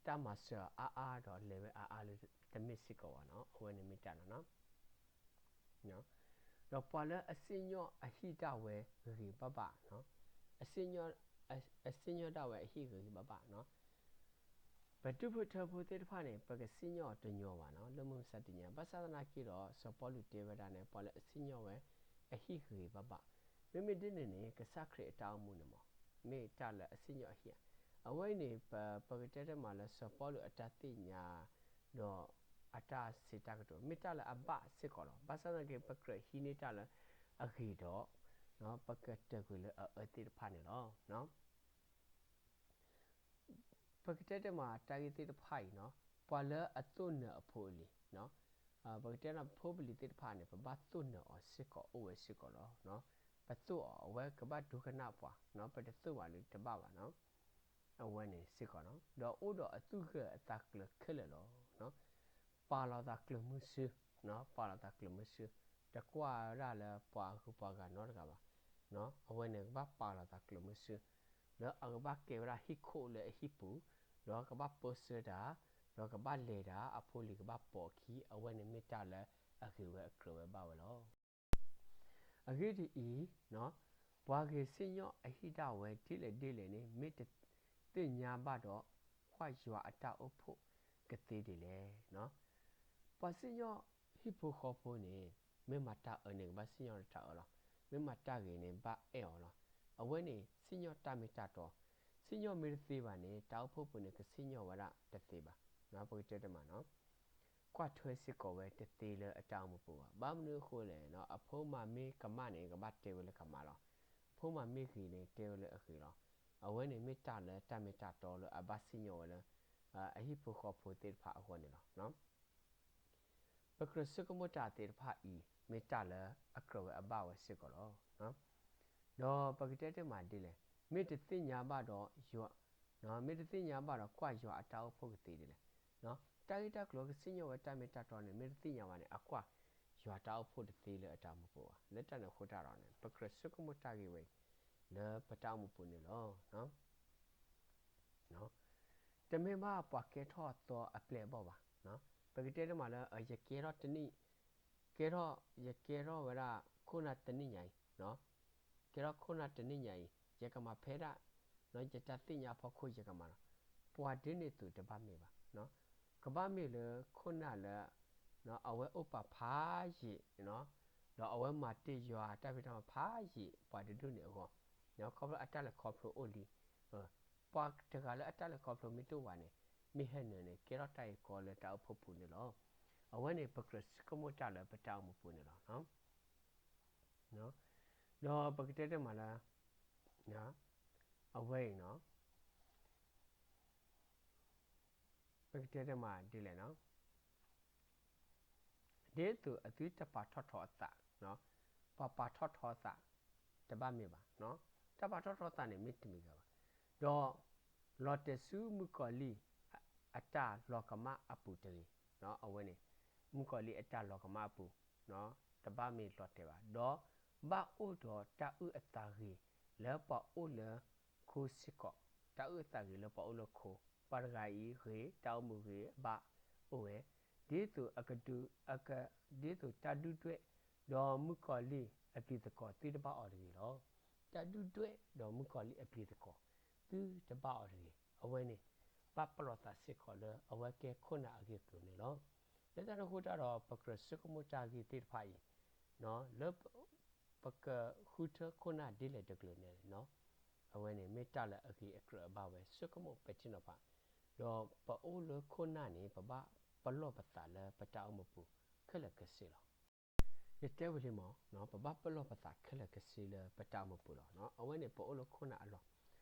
တၢ်မၤစၢၤအါအါဒီးလဲၤဝဲအါအါလၢတမ့ၢ်စ့ၢ်ကီးဘၣ်နီၤ, အဝဲန့ၣ်မ့ၢ်တၢ်နီၤ ဒီးပှၤလၢအစံၣ်ညီၣ်အဟံၣ်ဒၣ်ဝဲဂ့ၤဂ့ၤဘၣ်ဘၣ်, အစံၣ်ညီၣ်ဒၣ်ဝဲအဟံၣ်ဂ့ၤဂ့ၤဘၣ်ဘၣ်နီၤ, ပဒူၣ်ဖိထၢဖိသ့ၣ်တဖၣ်န့ၣ် ပကစံၣ်ညီၣ်အီၤတညီဘၣ်နီၤ, လၢမုၢ်မဆါတနံၤညါ, ဘၣ်ဆၣ်သနာ်က့ဒီး စီၤပီလူးတဲဝဲဒၣ်န့ၣ် ပှၤလၢအစံၣ်ညီၣ်ဝဲအဟံၣ်ဂ့ၤဂ့ၤဘၣ်ဘၣ်, မ့မ့ၢ်ဒ်န့ၣ်န့ၣ် ကစၢ်ခရံာ်အတၢ်အိၣ်မူန့ၣ်မး မ့ၢ်တၢ်လၢအစံၣ်ညီၣ်အဟံၣ်ဧါ, အဝဲအံၤန့ၣ် ပကတဲတမးလၢစီၤပီလူးအတၢ်သ့ၣ်ညါ ဒီးအတၢ်စံးတၢ်ကတိၤ မ့ၢ်တၢ်လၢအဘၣ်စ့ၢ်ကီးလီၤ, ဘၣ်ဆၣ်သနာ်က့ ပကြၢးဟံးန့ၢ်တၢ်လၢအဂ့ၤဒီး ပကတၢၢ်ကွံာ်လၢအအၢသ့ၣ်တဖၣ်န့ၣ်လီၤ. ပကတဲတမးတၢ်ဂ့ၢ်သ့ၣ်တဖၣ်အံၤနီၤ, ပှၤလၢအသိၣ်နၢၤအဖိအလံၤ, ပကတဲဒီးဖိပလံၤသ့ၣ်တဖၣ်န့ၣ် ပဘၣ်သိၣ်နၢၤအီၤစ့ၢ်ကီးအိၣ်ဝဲစ့ၢ်ကီးလီၤ. ပသိၣ်အီၤ အဝဲကဘၣ်ဒိကနၣ်ပှၤ, ပတသိၣ်ဘၣ်လၢတဘၣ်ဘၣ်နီၤ. အဝဲန့ၣ်စ့ၢ်ကီးနီၤ, ဒီးအိၣ်ဒီးအသူၣ်ဂၢၢ်အသးကျၢၤခဲလၢာ်လီၤ. ပာ်လီၤသးကျၢၤမုဆူ, ပာ်လီၤသးကျၢၤမုဆူ, တကွၢ်ဝဲဒၣ်လၢပှၤအဂုၤပှၤဂၤနီတဂၤဘၣ်. အဝဲန့ၣ်ကဘၣ်ပာ်လီၤသးကျၢၤမုဆူ, လၢအကဘၣ်ကဲဝဲဒၣ်ဟံၣ်ခိၣ်လၢအဟံၣ်ပူၤ, ဒီးကဘၣ်ပၢဆှၢတၢ်, ဒီးကဘၣ်လဲၤတၢ်, အဖိလံၤကဘၣ်ပိာ်အခံ, အဝဲန့ၣ်မ့ၢ်တၢ်လၢအဂ့ၤဝဲအကြၢးဝဲဘၣ်ဝဲလီၤ. အဂ့ၢ်ဒ်အံၤ, ပှၤဂ့ၤစံၣ်ညီၣ်အဟံၣ်ဒၣ်ဝဲဒ်လဲၣ်ဒ်လဲၣ်န့ၣ် မ့ၢ်တသ့ၣ်ညါဘၣ်ဒီး, ကွၢ်ယွၤအတၢ်အိၣ်ဖှိၣ်ကသ့ဒ်လဲၣ်. ပှၤစံၣ်ညီၣ်ဟံၣ်ဖိဃီဖိန့ၣ်, မ့ၢ်မၤတၢ်အၢန့ၣ် ကဘၣ်စံၣ်ညီၣ်လၢတၢ်အၢလီၤ. မ့ၢ်မၤတၢ်ဂ့ၤန့ၣ် ဘၣ်အဲၣ်အီၤလီၤ. အဝဲန့ၣ် စံၣ်ညီၣ်တၢ်မ့ၢ်တၢ်တီ, စံၣ်ညီၣ်မ့ၢ်တသ့ဘၣ်န့ၣ် တၢ်အိၣ်ဖှိၣ်ပူၤန့ၣ် ကစံၣ်ညီၣ်ဝဲဒၣ်တသ့ဘၣ်. ပကတဲတမးနီၤ, ကွၢ်ထွဲစ့ၢ်ကီးဝဲတသ့လၢအတၢ်အိၣ်မူပူၤဘၣ်. ဘၣ်မနုၤအဃိလဲၣ်, အဖိမၤမ့ၢ်ကမၣ်န့ၣ် ကဘၣ်တဲဝဲလၢကမၣ်လီၤ. အဖိမၤမ့ၢ်ဂ့ၤန့ၣ် တဲဝဲလၢအဂ့ၤလီၤ. အဝဲန့ၣ်မ့ၢ်တၢ်လၢတၢ်မ့ၢ်တၢ်တီလၢအဘၣ်စံၣ်ညီၣ်ဝဲလၢ အဟံၣ်ဖိဃီဖိသ့ၣ်တဖၣ်အဂီၢ်န့ၣ်လီၤ. ပကြၢးဆိကမိၣ်တၢ်သ့ၣ်တဖၣ်အံၤ မ့ၢ်တၢ်လၢအကြၢးဝဲအဘၣ်ဝဲစ့ၢ်ကီးလီၤ. ဒီးပကတဲတမးဒ်လဲၣ်, မ့ၢ်တသ့ၣ်ညါဘၣ်ဒီးယွၤ, မ့ၢ်တသ့ၣ်ညါဘၣ်ဒီးကွၢ်ယွၤအတၢ်အိၣ်ဖှိၣ်ကသ့ဒ်လဲၣ်. တၢ်ဂ့ၢ်တၢ်ကျိၤကစံၣ်ညီၣ်ဝဲတၢ်မ့ၢ်တၢ်တီန့ၣ် မ့ၢ်တသ့ၣ်ညါဘၣ်န့ၣ် အကွၢ်ယွၤတၢ်အိၣ်ဖှိၣ်တသ့လၢအတၢ်အိၣ်မူပူၤဘၣ်. လၢတၢ်န့ၣ်အဃိတၢ်ဒီးန့ၣ် ပကြၢးဆိကမိၣ်တၢ်ဂ့ၢ်ဝဲအံၤ လၢပတၢ်အိၣ်မူပူၤန့ၣ်လီၤ. တမ့ၢ်ဘၣ်ပှၤကဲထီၣ်အသီအပျဲၢ်အဘီၣ်ဘၣ်. ပကတဲတမးလၢ ယကဲထီၣ်တနံၣ်, ကဲထီၣ်, ယကဲထီၣ်ဝဲဒၣ်ခိၣ်နၢ်တနံၣ်ညါအံၤ, ကဲထီၣ်ခိၣ်နၢ်တနံၣ်ညါအံၤ ယကမၤဖဲဒၣ်, ယတၢ်သ့ၣ်ညါအဖီခိၣ်ယကမၤလီၤ. ပှၤဒ်န့ၣ်အသိးတဘၣ်မ့ၢ်ဘၣ်. ကဘၣ်မ့ၢ်လၢခိၣ်နၢ်လၢ အဝဲအိၣ်ပာ်ဖးယံာ်, ဒီးအဝဲမၤတ့ၢ်ယွၤတၢ်ဖံးတၢ်မၤဖးယံာ် ပှၤတဒူၣ်န့ၣ်အဂီၢ်, ခီဖျိအတၢ်လဲၤခီဖျိအိၣ်လံ. ပှၤတဂၤလၢအတၢ်လဲၤခီဖျိမ့ၢ်တအိၣ်ဘၣ်န့ၣ် မ့ၢ်ဟဲနုာ်န့ၣ် ကဲထီၣ်တၢ်အံၤကီလၢတၢ်အိၣ်ဖှိၣ်ပူၤန့ၣ်လီၤ. အဝဲန့ၣ် ပကြၢးဆိကမိၣ်တၢ်လၢပတၢ်အိၣ်မူပူၤန့ၣ်လီၤ. ဒီးပကတဲတမးလၢ အဝဲအံၤနီၤ, ပကတဲတမးဒ်လဲၣ်နီၤ, ဒ်သိးအသုတပာ်ထီၣ်ထီအသး, ပှၤပာ်ထီၣ်ထီအသး တဘၣ်မ့ၢ်ဘၣ်. တၢ်ပာ်ထီၣ်ထီသးန့ၣ် မ့ၢ်တမံၤဂၤဘၣ်. ဒီးလီၤတဲာ်ဆူမုၣ်ကီၤလံၢ်အတၢ်လီၤကမၣ်အပူၤတဂ့ၤ. အဝဲန့ၣ် မုၣ်ကီၤလံၢ်အတၢ်လီၤကမၣ်အပူၤ တဘၣ်မ့ၢ်လီၤတဲာ်ဘၣ်. ဒီးဘၣ်အိၣ်ဒီးတၢ်အုၣ်အသးဂ့ၤလၢပှၤအိၣ်လၢခိစ့ၢ်ကီး, တၢ်အုၣ်အသးဂ့ၤလၢပှၤအိၣ်လၢခိ, ပှၤတဂၤအံၤဂ့ၤ, တၢ်အိၣ်မူဂ့ၤဘၣ်အိၣ်ဝဲ, ဒ်သိးအကဒုး, ဒ်သိးတၢ်ဒုၣ်ဒွဲၣ်, ဒီးမုၣ်ကီၤလံၢ်အပျံၤသကိးသုတဘၣ်အီၤတဂ့ၤလီၤ. တၢ်ဒုၣ်ဒွဲၣ်ဒီးမုၣ်ကီၤလံၢ်အပျံၤသကိး သုတဘၣ်အီၤတဂ့ၤ. အဝဲန့ၣ် ဘၣ်ပလီၢ်သးစ့ၢ်ကီးလၢအဝဲကဲခိၣ်နၢ်အဂ့ၢ်အကျိၤန့ၣ်လီၤ. လၢတၢ်န့ၣ်အဃိတၢ်ဒီး ပကြၢးဆိကမိၣ်တၢ်ဂ့ၢ်သ့ၣ်တဖၣ်အံၤ လၢပကဃုထၢခိၣ်နၢ်ဒ်လဲၣ်တကလုာ်န့ၣ်, အဝဲန့ၣ်မ့ၢ်တၢ်လၢအဂ့ၤအကြၢးအဘၣ်ဝဲ ဆိကမိၣ်ပဲာ်ထံနီၤဖး, ဒီးပအိၣ်လၢခိၣ်နၢ်န့ၣ် ပဘၣ်ပလီၢ်ပသးလၢပတၢ်အိၣ်မူပူၤခဲလၢာ်ခဲဆ့လီၤ. ယတဲဝံၤလံမး, ပဘၣ်ပလီၢ်ပသးခဲလၢာ်ခဲဆ့လၢပတၢ်အိၣ်မူပူၤလီၤ. အဝဲန့ၣ် ပအိၣ်လၢခိၣ်နၢ်အလီၢ်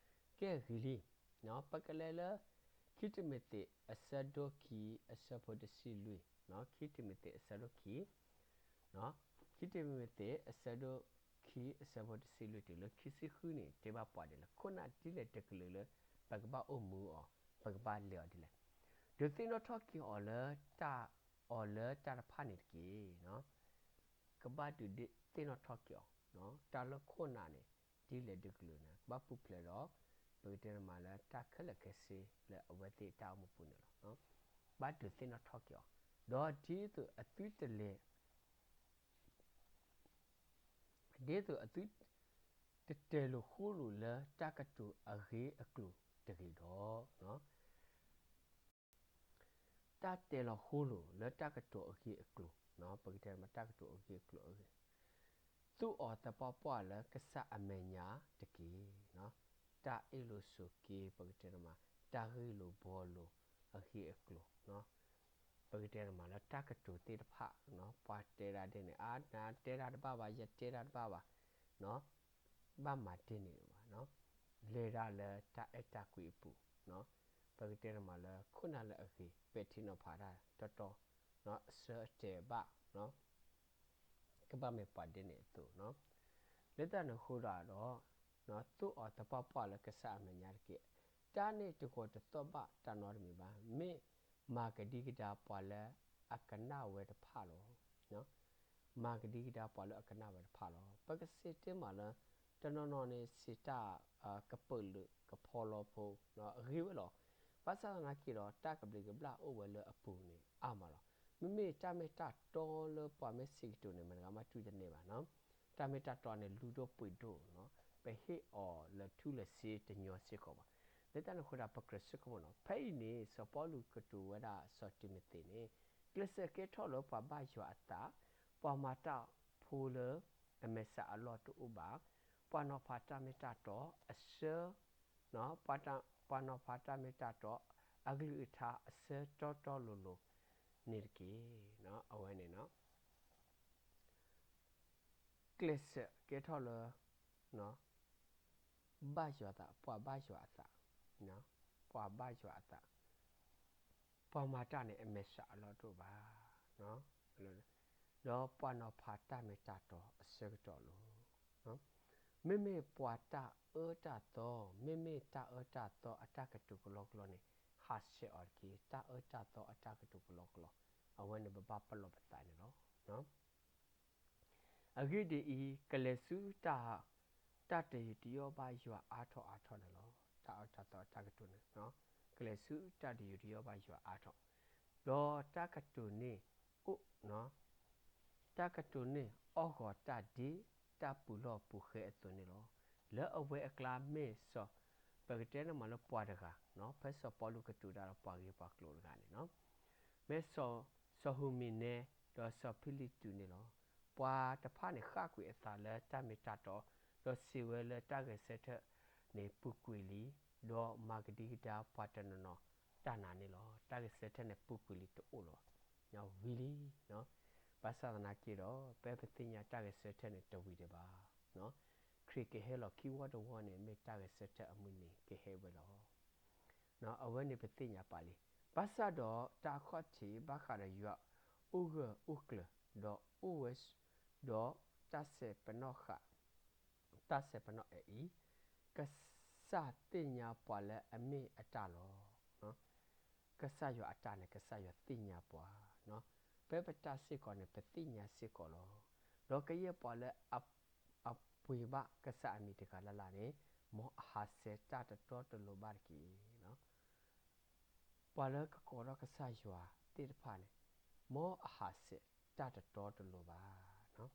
ကဲဂ့ၤလံ. ပကလဲၤလၢ ခံတံၤမသ့း အဆၢဒိၣ်ခံ အဆၢဖိတဆံလွံၢ်, ခံတံၤမသ့း အဆၢဒိၣ်ခံ, ခံတံၤမသ့း အဆၢဒိၣ်ခံ အဆၢဖိတဆံလွံၢ်တုၤလၢခံဆံဃုန့ၣ် တဲဘၣ်ပှၤဒ်လဲၣ်, ခိၣ်နၢ်ဒ်လဲၣ်တကလုာ်လၢ ပကဘၣ်အိၣ်မူအီၤ, ပကဘၣ်လဲၤအီၤဒ်လဲၣ်. ဒုးသ့ၣ်နီၣ်ထီၣ်က့ၤအီၤလၢတၢ်, အီၤလၢတၢ်တဖၣ်န့ၣ်တက့ၢ်. ကဘၣ်ဒုးသ့ၣ်နီၣ်ထီၣ်က့ၤအီၤ, တၢ်လၢခိၣ်နၢ်န့ၣ် ဒ်လဲၣ်တကလုာ်န့ၣ် ကဘၣ်ပူၤဖျဲးဒီး ပကတဲတမးလၢတၢ်ခဲလၢာ်ခဲဆ့လၢအဝဲသ့ၣ်တၢ်အိၣ်မူပူၤန့ၣ်လီၤ. ဘၣ်ဒုးသ့ၣ်နီၣ်ထီၣ်က့ၤအီၤ, ဒီးဒ်သိးအသုတလဲၤ ဒ်သိးအသုတတဲာ်လိာ်ဃိလိာ်လၢတၢ်ကတိၤအဂ့ၢ်အကျိၤတဂ့ၤဒီး, တၢ်တဲာ်လီၤဃိလိာ်လၢတၢ်ကတိၤအဂ့ၢ်အကျိၤ, ပကတဲမးတၢ်ကတိၤအဂ့ၢ်အကျိၤအဂ့ၢ်, သူၣ်အီၤသပှၢ်ပှၢ်လၢကစၢ်အမဲာ်ညါတက့ၢ်. တၢ်အ့ၣ်လိာ်ဆိးက့, ပကတဲမး တၢ်ဂ့ၢ်လိာ်ဘှီလိာ်အဂ့ၢ်အကျိၤ, ပကတဲတမးလၢတၢ်ကတိၤသ့ၣ်တဖၣ်, ပှၤတဲဒၣ်ဒ်န့ၣ် အါ နတဲဒၣ်တဘၣ်ဘၣ်, ယတဲဒၣ်တဘၣ်ဘၣ်, ဘၣ်မၤဒ်န့ၣ်ဘၣ်, လဲၤဒၣ်လၢတၢ်အဲၣ်တၢ်ကွံအပူၤ, ပကတဲတမးလၢခိၣ်နၢ်လၢအဂ့ၤ ပဲာ်ထံနီၤဖးတၢ်တီတီ, အဆၢအတဲာ်ဘၣ် ကဘၣ်မ့ၢ်ပှၤဒ်န့ၣ်အသိး, လၢတၢ်န့ၣ်အဃိဒီး သိၣ်အီၤသပှၢ်ပှၢ်လၢကစၢ်အမဲာ်ညါတက့ၢ်. တၢ်န့ၣ်တဂီၤတသီၣ်ဘၣ်တၢ်နီတမံၤဘၣ်. မ့ၢ်မၤကဒံကဒါပှၤလၢအကနၣ်ဝဲတဖၣ်လီၤ. မၤကဒံကဒါပှၤလၢအကနၣ်ဝဲတဖၣ်လီၤ. ပကစံးတ့ၢ်မးလၢ တနီၤနီၤန့ၣ် စံးတၢ် ကပၢာ်လုးကဖီလီဖိ အဂ့ၢ်ဝဲလီၤ. ဘၣ်ဆၣ်သနာ်က့ဒီး တၢ်ကဘျံးကဘျၣ်အိၣ်ဝဲလၢအပူၤန့ၣ် အါမးလီၤ. မ့မ့ၢ်တၢ်မ့ၢ်တၢ်တီလၢပှၤမ့ၢ်စံးကတိၤန့ၣ် မတၤဂၤမးတူၢ်တန့ၢ်ဘၣ်နီၤ. တၢ်မ့ၢ်တၢ်တီန့ၣ် လူၤဒိၣ်ပှ့ၤဒိၣ်နီၤ, ပဟ့ၣ်အီၤလၢထူလၢစ့တညီစ့ၢ်ကီးဘၣ်. လၢတၢ်န့ၣ်အဃိဒီး ပကြၢးဆိကမိၣ်နီၤ, ဖဲအံၤန့ၣ် စီၤပီလူးကတိၤဝဲဒၣ်စီၤတံၤမသ့းန့ၣ်, ကျဲးစၢးကဲထီၣ်လၢပှၤဘၣ်ယွၤအသး, ပှၤမၤတၢ်ဖိလၢအမဲာ်ဆှးအလီၢ်တအိၣ်ဘၣ်, ပှၤနီၤဖးတၢ်မ့ၢ်တၢ်တီအဆၢ ပှၤနီၤဖးတၢ်မ့ၢ်တၢ်တီ အကလုၢ်အကထါအဆၢတီတီလိၤလိၤန့ၣ်တက့ၢ်. အဝဲန့ၣ် ကျဲးစၢးကဲထီၣ်လၢ ဘၣ်ယွၤသး, ပှၤဘၣ်ယွၤအသး, ပှၤဘၣ်ယွၤအသး, ပှၤမၤတၢ်န့ၣ် အမဲာ်ဆှးအလီၢ်တအိၣ်ဘၣ်, ဒီးပှၤနီၤဖးတၢ်မ့ၢ်တၢ်တီအဆၢကတီၢ်လီၤ. မ့မ့ၢ်ပှၤတၢ်အၢတၢ်သီ, မ့မ့ၢ်တၢ်အၢတၢ်သီအတၢ်ကတိၤကလီကလီန့ၣ် ဟးဆှဲးအီၤတက့ၢ်. တၢ်အၢတၢ်သီအတၢ်ကတိၤကလီကလီ, အဝဲန့ၣ်ပဘၣ်ပလီၢ်ပသးန့ၣ်လီၤ. အဂ့ၢ်ဒ်အံၤ, ကလဲၤဆူတၢ် တၢ်တယူးတယီၣ်ဘၣ်ယွၤအါထီၣ်အါထီၣ်န့ၣ်လီၤ. တၢ်အၢတၢ်သီအတၢ်ကတိၤန့ၣ်, ကလဲၤဆူတၢ်တယူးတယီၣ်ဘၣ်ယွၤအါထီၣ်, ဒီးတၢ်ကတိၤန့ၣ်အိၣ် တၢ်ကတိၤန့ၣ်အီၣ်ဂီၤတၢ်ဒ်တၢ်ပူၤလီၢ်ပူၤဃဲအသိးန့ၣ်လီၤ. လၢအဝဲအကျါမ့ၢ်စီၤ, ပကတဲန့ၣ်မးလၢပှၤတဂၤ, ဖဲစီၤပီလူးကတိၤတၢ်ဒီးပှၤဂ့ၤပှၤကျိၤတဂၤန့ၣ် မ့ၢ်စီၤ, စီၤၡမံၤနဲ ဒီးစီၤဖံလံးတုးန့ၣ်လီၤ. ပှၤတဖၣ်န့ၣ် ဃၣ်ကွံာ်အသးလၢတၢ်မ့ၢ်တၢ်တီ, ဒီးစံးဝဲလၢတၢ်ဂဲၤဆၢထၢၣ်န့ၣ်ပူၤကွံာ်လံ, ဒီးမၤကဒံကဒါပှၤတနီၤနီၤတၢ်နၤန့ၣ်လီၤ. တၢ်ဂဲၤဆၢထၢၣ်န့ၣ်ပူၤကွံာ်လံတအိၣ်လၢၤဘၣ်, ဝံၤလံ. ဘၣ်ဆၣ်သနာ်က့ဒီး ဖဲပသ့ၣ်ညါတၢ်ဂဲၤဆၢထၢၣ်န့ၣ်တဝံၤဒံးဘၣ်. ခရံာ်ကဟဲလီၤခံဝီတဝီန့ၣ် မ့ၢ်တၢ်ဂဲၤဆၢထၢၣ်အမုၢ်နံၤကဟဲဝဲလီၤ. အဝဲန့ၣ်ပသ့ၣ်ညါပာ်လံ. ဘၣ်ဆၣ်ဒီးတၢ်အခီၣ်ထံးဘၣ်ဃးဒီးယွၤအိၣ်ဂၢၢ်အိၣ်ကျၢၤ, ဒီးအိၣ်ဝဲ, ဒီးတၢ်စဲးပနီၣ်ဃာ်, တၢ်စဲးပနီၣ်အအံၤ, ကစၢ်သ့ၣ်ညါပှၤလၢအမ့ၢ်အတၢ်လီၤ. ကစၢ်ယွၤအတၢ်န့ၣ် ကစၢ်ယွၤသ့ၣ်ညါပှၤ, ဖဲပတၢ်စ့ၢ်ကီးန့ၣ် ပသ့ၣ်ညါစ့ၢ်ကီးလီၤ. ဒီးကယဲၢ်ပှၤလၢအပှ့ၤဘၣ်ကစၢ်အမံၤတဂၤလၢ်လၢ်န့ၣ်, မ်အဟးဆှဲးတၢ်တတီတလိၤဘၣ်တက့ၢ်. ပှၤလၢကကိးထီၣ်ကစၢ်ယွၤသ့ၣ်တဖၣ်န့ၣ်, မ်အဟးဆှဲးတၢ်တတီတလိၤဘၣ်.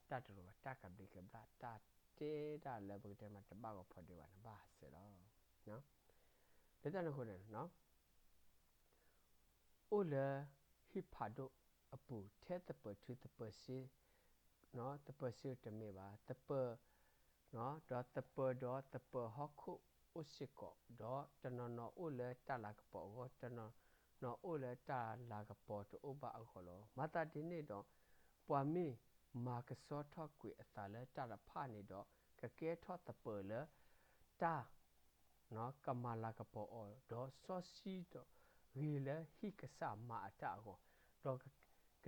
တၢ်တလိၤဘၣ်, တၢ်ကဘျံးကဘျၣ်, တၢ်တဲဒၣ်လၢပကတဲမးတဘၣ်ဂီၤဖီဒ့ဘၣ်န့ၣ် ဘၣ်ဟးဆှဲးလီၤ. လၢတၢ်န့ၣ်အဃိန့ၣ် အိၣ်လၢဟံၣ်ဖးဒိၣ်အပူၤ ထဲသပၢၤထူသပၢၤစ့, သပၢၤစ့တမ့ၢ်ဘၣ်, သပၢၤ, ဒီးသပၢၤဒီးသပၢၤဟီၣ်ခိၣ်အိၣ်စ့ၢ်ကီး, ဒီးတနီၤနီၤအိၣ်လၢတၢ်လၤကပီၤအဂီၢ်, တနီၤနီၤအိၣ်လၢတၢ်လၤကပီၤတအိၣ်ဘၣ်အဂီၢ်လီၤ. မၤသးဒ်န့ၣ်ဒီး, ပှၤမ့ၢ်မၤကဆှီထီၣ်ကွံာ်အသးလၢတၢ်တဖၣ်န့ၣ်ဒီး, ကကဲထီၣ်သပၢၤလၢတၢ် ကမၤလၤကပီၤအီၤ, ဒီးစီဆှံဒီးဂ့ၤလၢဟံၣ်ကစၢ်မၤအတၢ်အဂီၢ်, ဒီးကတဲာ်က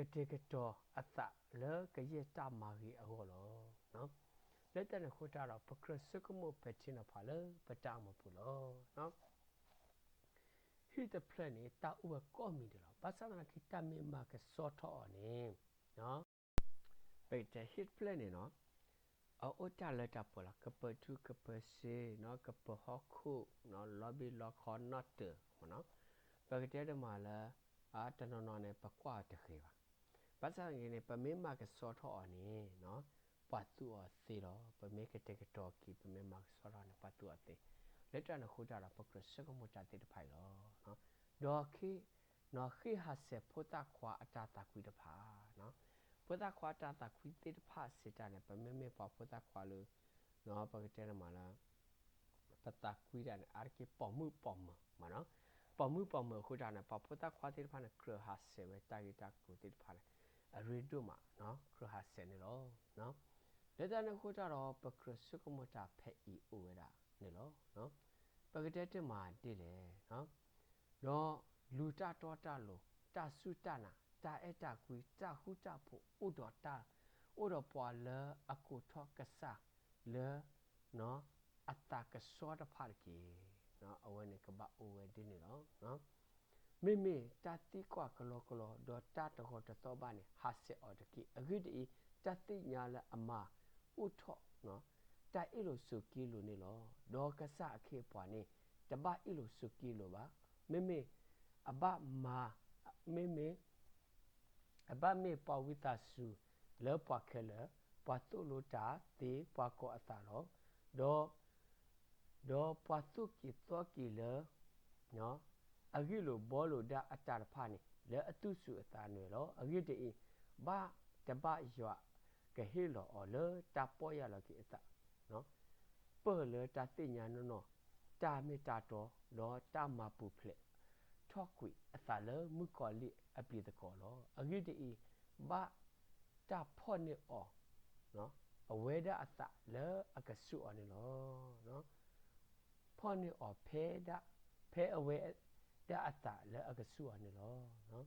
တီၤအသးလၢကယဲၢ်တၢ်မၤဂ့ၤအဂီၢ်လီၤ. လၢတၢ်န့ၣ်အဃိတၢ်ဒီး ပကြၢးဆိကမိၣ်ပဲာ်ထံနီၤဖးလၢပတၢ်အိၣ်မူပူၤလီၤ. ဟံၣ်တဖျၢၣ်န့ၣ် တၢ်အိၣ်ဝဲကိးမံၤဒဲးလီၤ. ဘၣ်ဆၣ်သနာ်က့ တၢ်မ့ၢ်မၤကဆှီထီၣ်အီၤန့ၣ် ပကတဲဟံၣ်တဖျၢၣ်န့ၣ်နီၤ, အအိၣ်တၢ်လၢတၢ်ပှဲၤလီၤ. ကပၢၤထူကပၢၤစ့, ကပၢၤဟီၣ်ခိၣ်, လီၤဘံၣ်လီၤခီနီၣ်တၢၤမနီၤ, ပကတဲတမးလၢ တနီၤနီၤန့ၣ် ပကွၢ်အီၤတဂ့ၤဘၣ်. ဘၣ်ဆၣ်သနာ်က့န့ၣ် ပမ့ၢ်မၤကဆှီထီၣ်အီၤန့ၣ် ပှၤသူအီၤသ့လီၤ. ပမ့ၢ်ကတဲာ်ကတီၤက့ၤ ပမ့ၢ်မၤကဆှီထီၣ်န့ၣ် ပှၤသူအီၤသ့. လၢတၢ်န့ၣ်အဃိတၢ်ဒီး ပကြၢးဆိကမိၣ်တၢ်သ့ၣ်တဖၣ်အံၤလီၤ. ဒီး ဃ့ၢ်ဟးဆှဲးဖိသၣ်ခွါအတၢ်သးကွံတဖၣ်, ဖိသၣ်ခွါအတၢ်သးကွံသ့ၣ်တဖၣ်စံးတၢ်န့ၣ် ပမ့မ့ၢ်ပှၤဖိသၣ်ခွါလၢ ပကတဲန့ၣ်မးလၢ ပသးကွံတၢ်န့ၣ် အါတက့ၢ်ပိာ်မုၣ်ပိာ်မၢၤမနီၤ, ပိာ်မုၣ်ပိာ်မၢၤအဃိတၢ်န့ၣ် ပှၤဖိသၣ်ခွါသ့ၣ်တဖၣ်န့ၣ် ကြၢးဟးဆှဲးဝဲတၢ်ဂ့ၢ်တၢ်ကျိၤသ့ၣ်တဖၣ်န့ၣ် အရ့ဒိၣ်မး, ကြၢးဟးဆှဲးန့ၣ်လီၤ. လၢတၢ်န့ၣ်အဃိတၢ်ဒီး ပကြၢးဆိကမိၣ်တၢ်ဖဲအံၤအိၣ်ဝဲဒၣ်န့ၣ်လီၤ. ပကတဲတမးဒ်လဲၣ် ဒီးလူၤတၢ်တီတၢ်လိၤ, တၢ်စူၢ်တၢ်နာ်, တၢ်အဲၣ်တၢ်ကွံ, တၢ်ဃူတၢ်ဖိးအိၣ်ဒီးတၢ်, အိၣ်ဒီးပှၤလၢအကိးထီၣ်ကစၢ်လၢ အသးကဆှီတဖၣ်တက့ၢ်. အဝဲန့ၣ်ကဘၣ်အိၣ်ဝဲဒ်န့ၣ်လီၤ. မ့မ့ၢ်တၢ်သံကွၢ်ကလီကလီ ဒီးတၢ်တဂီၤတသီၣ်ဘၣ်န့ၣ် ဟးဆှဲးအီၤတက့ၢ်. အဂ့ၢ်ဒ်အံၤ, တၢ်သ့ၣ်ညါလၢအမၤအိၣ်ထီၣ် တၢ်အ့ၣ်လိာ်ဆိးက့လိာ်န့ၣ်လီၤ. ဒီးကစၢ်အခ့အပှၤန့ၣ် တဘၣ်အ့ၣ်လိာ်ဆိးက့လိာ်ဘၣ်. မ့မ့ၢ်အဘၣ်မၤ, မ့မ့ၢ် အဘၣ်မ့ၢ်ပှၤဝံသးစူၤလၢပှၤခဲလၢာ်, ပှၤသိၣ်လိတၢ်သ့, ပှၤကိးအသးလီၤ. ဒီး, ဒီးပှၤသူၣ်က့ၤသီက့ၤလၢ အဂ့ၢ်လိာ်ဘှီလိာ်ဒၣ်အတၢ်တဖၣ်န့ၣ် လၢအသူၣ်စူၤအသးနွဲၣ်လီၤ. အဂ့ၢ်ဒ်အံၤ, ဘၣ်တဘၣ်ယွၤကဟ့ၣ်လီၤအီၤလၢတၢ်ပီၢ်ယၢ်လီၤက့ၤအသး ပၢၢ်လၢတၢ်သ့ၣ်ညါနီၢ်နီၢ်, တၢ်မ့ၢ်တၢ်တီ, ဒီးတၢ်မၤပူၤဖျဲးထီၣ်ကွံာ်အသးလၢမုၣ်ကီၤလံၢ်အပျံၤသကိးလီၤ. အဂ့ၢ်ဒ်အံၤ, ဘၣ်တၢ်ဖီၣ်န့ၢ်အီၤ အဝဲဒၣ်အသးလၢအကဆူၣ်အီၤန့ၣ်လီၤ. ဖီၣ်န့ၢ်အီၤဖဲဒၣ်, ဖဲအဝဲဒၣ်အသးလၢအကဆူၣ်အီၤန့ၣ်လီၤ.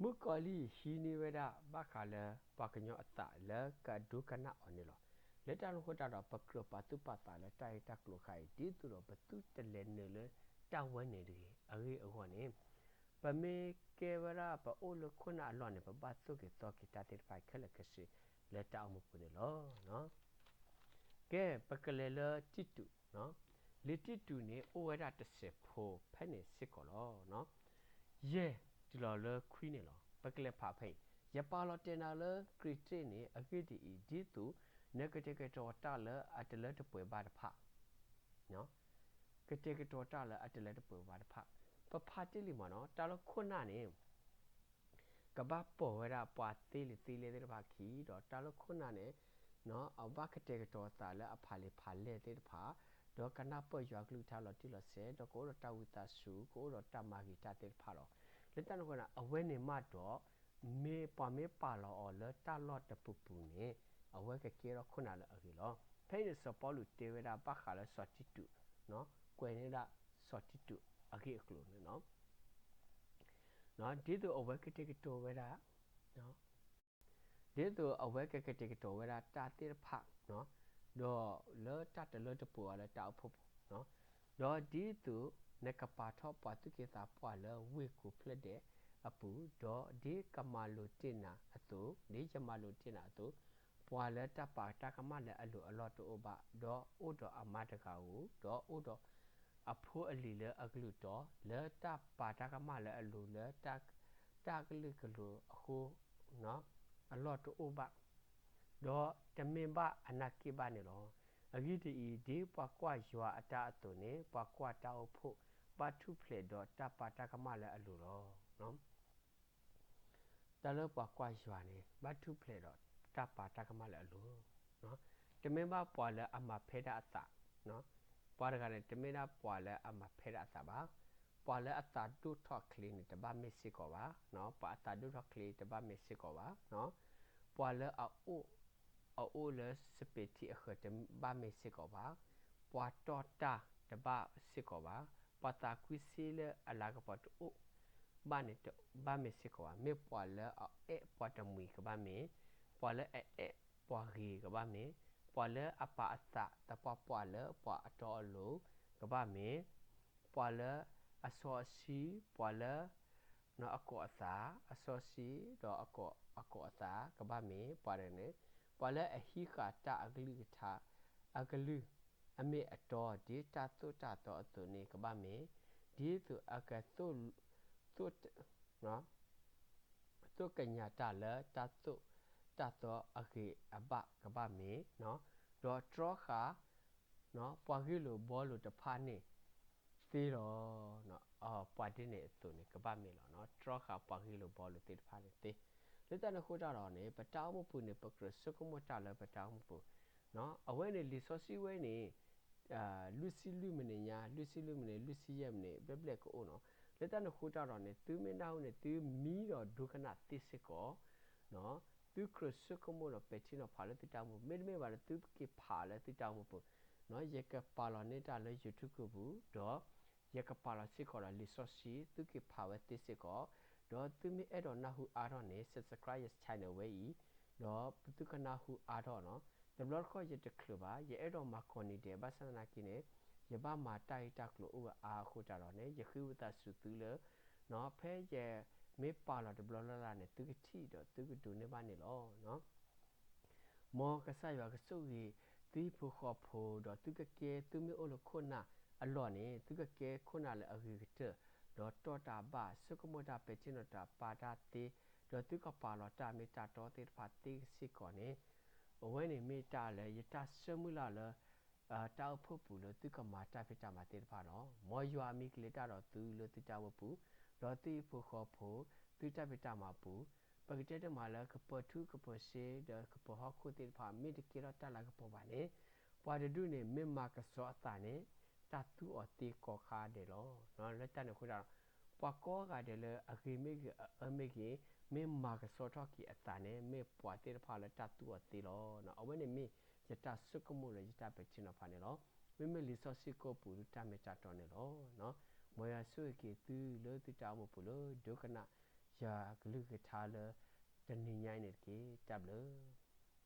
မုၣ်ကီၤလံၢ်ဟံးန့ၢ်ဝဲဒၣ်ဘၣ်ဃးလၢပှၤကညီအသးလၢကဒိကနၣ်အီၤန့ၣ်လီၤ. လၢတၢ်န့ၣ်အဃိတၢ်ဒီး ပကြၢးပာ်သူၣ်ပာ်သးလၢတၢ်ဂ့ၢ်တၢ်ကျိၤတခါအံၤ ဒ်သိးဒီးပသုတလဲၤနုာ်လၢတၢ်ဝဲန့ၣ်တဂ့ၤ အဂ့ၢ်အဂီၢ်န့ၣ် ပမ့ၢ်ကဲဝဲဒၣ်ပအိၣ်လၢခိၣ်နၢ်အလီၢ်န့ၣ် ပဘၣ်သိၣ်က့ၤသီက့ၤတၢ်သ့ၣ်တဖၣ်ခဲလၢာ်ခဲဆ့လၢတၢ်အိၣ်မူပူၤန့ၣ်လီၤ. ကဲ, ပကလဲၤလၢတံတူး, လံာ်တံတူးန့ၣ် အိၣ်ဝဲဒၣ်တစဲးဖိဖဲန့ၣ်စ့ၢ်ကီးလီၤ. ယဲၢ်တုၤလီၤလၢခွံန့ၣ်လီၤ. ပကလဲၤဖးဖဲအံၤ, ယပာ်လီၤတဲာ်နၤလၢခရံာ်တ့ၢ်န့ၣ် အဂ့ၢ်ဒ်အံၤ, ဒ်သိးနကတဲာ်ကတီၤတၢ်လၢအတလၢတပှဲၤဘၣ်တဖၣ်, ကတဲာ်ကတီၤတၢ်လၢအတလၢတပှဲၤဘၣ်တဖၣ်, ပဖးတ့ၢ်လံမးနီၤ, တၢ်လၢခိၣ်နၢ်န့ၣ် ကဘၣ်ပိာ်ဝဲဒၣ်ပှၤသ့လံာ်သ့လဲၢ်သ့ၣ်တဖၣ်ခံ, ဒီးတၢ်လၢခိၣ်နၢ်န့ၣ် အဘၣ်ကတဲာ်ကတီၤအသးလၢအဖးလံာ်ဖးလဲၢ်သ့ၣ်တဖၣ်, ဒီးကနၢ်ပၢၢ်ယွၤကလုၢ်ကထါလီၤတံၢ်လီၤဆဲး, ဒီးကအိၣ်ဒီးတၢ်ဝံသးစူၤ, ကအိၣ်ဒီးတၢ်မၤဂ့ၤတၢ်သ့ၣ်တဖၣ်လီၤ. လၢတၢ်န့ၣ်အဃိန့ၣ် အဝဲန့ၣ်မးဒီး မ့ၢ်ပှၤမ့ၢ်ပာ်လီၤအီၤလၢတၢ်လီၢ်တပူၤပူၤန့ၣ် အဝဲကကဲထီၣ်ခိၣ်နၢ်လၢအဂ့ၤလီၤ. ဖဲအံၤန့ၣ်စီၤပီလူးတဲဝဲဒၣ်ဘၣ်ဃးလၢစီၤတံတူး, ကွဲးန့ၢ်ဒၣ်စီၤတံတူးအဂ့ၢ်အကျိၤန့ၣ် ဒ်သိးအဝဲကတဲာ်ကတီၤဝဲဒၣ်, ဒ်သိးအဝဲကကတဲာ်ကတီၤဝဲဒၣ်တၢ်သ့ၣ်တဖၣ်, ဒီးလၢတၢ်တလၢတပှဲၤအီၤလၢတၢ်အိၣ်ဖှိၣ်ပူၤ, ဒီးဒ်သိးနကပာ်ထီၣ်ပှၤသူၣ်က့သးပှၢ်လၢဝ့ၢ်ကိးဖျၢၣ်ဒဲးအပူၤ, ဒီးဒ်ကမၤလိာ်တ့ၢ်နၤအသိး, ဒ်ယမၤလိာ်တ့ၢ်နၤအသိး, ပှၤလၢတၢ်ပာ်တၢ်ကမၣ်လၢအလိၤအလီၢ်တအိၣ်ဘၣ်, ဒီးအိၣ်ဒီးအမါတဂၤဧိၤ, ဒီးအိၣ်ဒီး အဖိအလံၤလၢအကလုၢ်တီ, လၢတၢ်ပာ်တၢ်ကမၣ်လၢအလိၤလၢ တၢ်ကလုာ်ကလိၤအဃိ အလီၢ်တအိၣ်ဘၣ်, ဒီးတမ့ၢ်ဘၣ်အနၢ်က့ၣ်ဘၣ်န့ၣ်လီၤ. အဂ့ၢ်ဒ်အံၤ, ဒ်ပှၤကွၢ်ယွၤအတၢ်အသိးန့ၣ် ပှၤကွၢ်တၢ်အိၣ်ဖှိၣ်ဘၣ်ထူၣ်ဖျဲးဒီးတၢ်ပာ်တၢ်ကမၣ်လၢအလိၤလီၤ. တၢ်လၢပှၤကွၢ်ယွၤန့ၣ် ဘၣ်ထူၣ်ဖျဲးဒီးတၢ်ပာ်တၢ်ကမၣ်လၢအလိၤ, တမ့ၢ်ဘၣ်ပှၤလၢအမၤဖဲဒၣ်အသး, ပှၤတဂၤန့ၣ် တမ့ၢ်ဒၣ်ပှၤလၢအမၤဖဲဒၣ်အသးဘၣ်. ပှၤလၢအသးဒိၣ်ထီၣ်ချ့န့ၣ် တဘၣ်မ့ၢ်စ့ၢ်ကီးဘၣ်, ပှၤအသးဒိၣ်ထီၣ်ချ့တဘၣ်မ့ၢ်စ့ၢ်ကီးဘၣ်, ပှၤလၢအအိၣ် အအိၣ်လၢစပံးထံအဃၢၤတဘၣ်မ့ၢ်စ့ၢ်ကီးဘၣ်, ပှၤတီၢ်တၢ်တဘၣ်စ့ၢ်ကီးဘၣ်, ပှၤသးကွံစ့လၢအလၤကပီၤတအိၣ်ဘၣ်န့ၣ်တဘၣ်မ့ၢ်စ့ၢ်ကီးဘၣ်, မ့ၢ်ပှၤလၢအအဲၣ်ပှၤတမှံၤကဘၣ်မ့ၢ်, ပှၤလၢအအဲၣ်ပှၤဂ့ၤကဘၣ်မ့ၢ်, ပှၤလၢအပာ်အသးသပှၢ်ပှၢ်လၢပှၤအတီအလိၤကဘၣ်မ့ၢ်, ပှၤလၢအစီအဆှံ, ပှၤလၢ အကိးအသး, အစီဆှံ, ဒီးအကိးအသးကဘၣ်မ့ၢ်ပှၤတဂၤန့ၣ်, ပှၤလၢအဟံးဃာ်တၢ်အကလုၢ်ကထါ, အကလုၢ်, အမ့ၢ်အတီ, ဒ်တၢ်သိၣ်တၢ်သီအသိးန့ၣ်ကဘၣ်မ့ၢ်, ဒ်သိးအကသိၣ်, သိၣ် သိၣ်ကညးတၢ်လၢတၢ်သိၣ်တၢ်သီအဂ့ၤအဘၣ်ကဘၣ်မ့ၢ်, ဒီးတြီဃာ် ပှၤဂ့ၢ်လိာ်ဘှီလိာ်တဖၣ်န့ၣ်သ့လီၤ. ပှၤဒ်န့ၣ်အသိးန့ၣ် ကဘၣ်မ့ၢ်လီၤ. တြီဃာ်ပှၤဂ့ၢ်လိာ်ဘှီလိာ်သ့ၣ်တဖၣ်န့ၣ်သ့. လၢတၢ်န့ၣ်အဃိတၢ်ဒီးန့ၣ် ပတၢ်အိၣ်မူပူၤန့ၣ် ပကြၢးဆိကမိၣ်တၢ်လၢပတၢ်အိၣ်မူပူၤ, အဝဲန့ၣ်လံာ်စီဆှံဝဲန့ၣ် လွံၢ်ဆံလွံၢ်မံးနံးညါ, လွံၢ်ဆံလွံၢ်မံးနံး, လွံၢ်ဆံယဲၢ်မံးနံး, ဘျဲၣ်ဘျဲၣ်ကအိၣ်နီၤ. လၢတၢ်န့ၣ်အဃိတၢ်ဒီးန့ၣ် သုမ့ၢ်နၢ်ဟူန့ၣ် သုမံဒီးဒိကနၣ်သ့စ့ၢ်ကီး သုကြၢးဆိကမိၣ်ဒီးပဲာ်ထံနီၤဖးလၢသုတၢ်အိၣ်မူပူၤ, မ့တမ့ၢ်ဘၣ်ဒီး သုက့ၤဖးလၢသုတၢ်အိၣ်မူပူၤ. ယကပာ်လီၤန့ၢ်တၢ်လၢ YouTube ပူၤ, ဒီးယကပာ်လီၤစ့ၢ်ကီးဒီးလံာ်စီဆှံ, သုက့ၤဖးဝဲသ့စ့ၢ်ကီး, ဒီးသုမ့ၢ်အဲၣ်ဒိးနၢ်ဟူအါထီၣ်န့ၣ် subscribe ယ channel ဝဲအံၤ, ဒီးသုကနၢ်ဟူအါထီၣ်လီၤ. တဘျီတခီၣ်ယတချုးဘၣ်, ယအဲၣ်ဒိးမၤကိးနံၤဒဲး, ဘၣ်ဆၣ်သနာ်က့န့ၣ် ယဘၣ်မၤတၢ်ဂ့ၢ်တၢ်ကျိၤအိၣ်ဝဲအါအဃိတၢ်ဒီးန့ၣ် ယဃ့ဝံသးစူၤသုလၢ ဖဲယမ့ၢ်ပာ်လီၤတဘျီလၢ်လၢ်န့ၣ် သုကထံၣ်ဒီးသုကဒိးန့ၢ်ဘၣ်န့ၣ်လီၤ. မ်ကစၢ်ယွၤကဆိၣ်ဂ့ၤသုဟံၣ်ဖိဃီဖိ, ဒီးသုကကဲ, သုမ့ၢ်အိၣ်လၢခိၣ်နၢ်အလီၢ်န့ၣ် သုကကဲခိၣ်နၢ်လၢအဂ့ၤကတၢၢ်, ဒီးတီၢ်တၢ်ဘၣ်, ဆိကမိၣ်တၢ်, ပဲာ်ထံနီၤတၢ်, ပာ်တၢ်သ့, ဒီးသုကပာ်လီၤတၢ်မ့ၢ်တၢ်တီသ့ၣ်တဖၣ်သ့စ့ၢ်ကီးန့ၣ်, အဝဲန့ၣ်မ့ၢ်တၢ်လၢယတၢ်ဆၢမုၢ်လၢ်လၢ တၢ်အိၣ်ဖှိၣ်ပူၤလၢသုကမၤတၢ်ဖံးတၢ်မၤသ့ၣ်တဖၣ်လီၤ. မ်ယွၤအမံၤကလဲၤတၢ်ဒီးသုလၢသုတၢ်အိၣ်ဖှိၣ်ပူၤ, ဒီးသုဟံၣ်ဖိဃီဖိ, သုတၢ်ဖံးတၢ်မၤပူၤ, ပကတဲတမံၤလၢကပၢၤထူကပၢၤစ့ဒီးကပၢၤဟီၣ်ခိၣ်သ့ၣ်တဖၣ် မ့ၢ်တကဲထီၣ်တၢ်လၤကပီၤဘၣ်န့ၣ်, ပှၤတဒူၣ်န့ၣ် မ့ၢ်မၤကဆှီအသးန့ၣ် တၢ်သူအီၤသ့ကိးခါဒဲးလီၤ. လၢတၢ်န့ၣ်အဃိတၢ်ဒီး ပှၤကိးဂၤဒဲးလၢအဂ့ၤမ့ၢ်ဂ့ၤ အအၢမ့ၢ်ဂ့ၤ, မ့ၢ်မၤကဆှီထီၣ်က့ၤအသးန့ၣ် မ့ၢ်ပှၤသ့ၣ်တဖၣ်လၢတၢ်သူအီၤသ့လီၤ. အဝဲန့ၣ်မ့ၢ်ယတၢ်ဆိကမိၣ်လၢယတၢ်ပဲာ်ထံနီၤဖးန့ၣ်လီၤ. မ့မ့ၢ်လံာ်စီဆှံကိးပူၤဒုးတၢ်မ့ၢ်တၢ်တီန့ၣ်လီၤ. မ်ယွၤဆိၣ်ဂ့ၤက့ၤသုလၢသုတၢ်အိၣ်ဖှိၣ်ပူၤလၢ ဒိကနၣ်ယွၤကလုၢ်ကထါလၢတနံၤညါအံၤန့ၣ်တက့ၢ်. တၢ်ဘျုး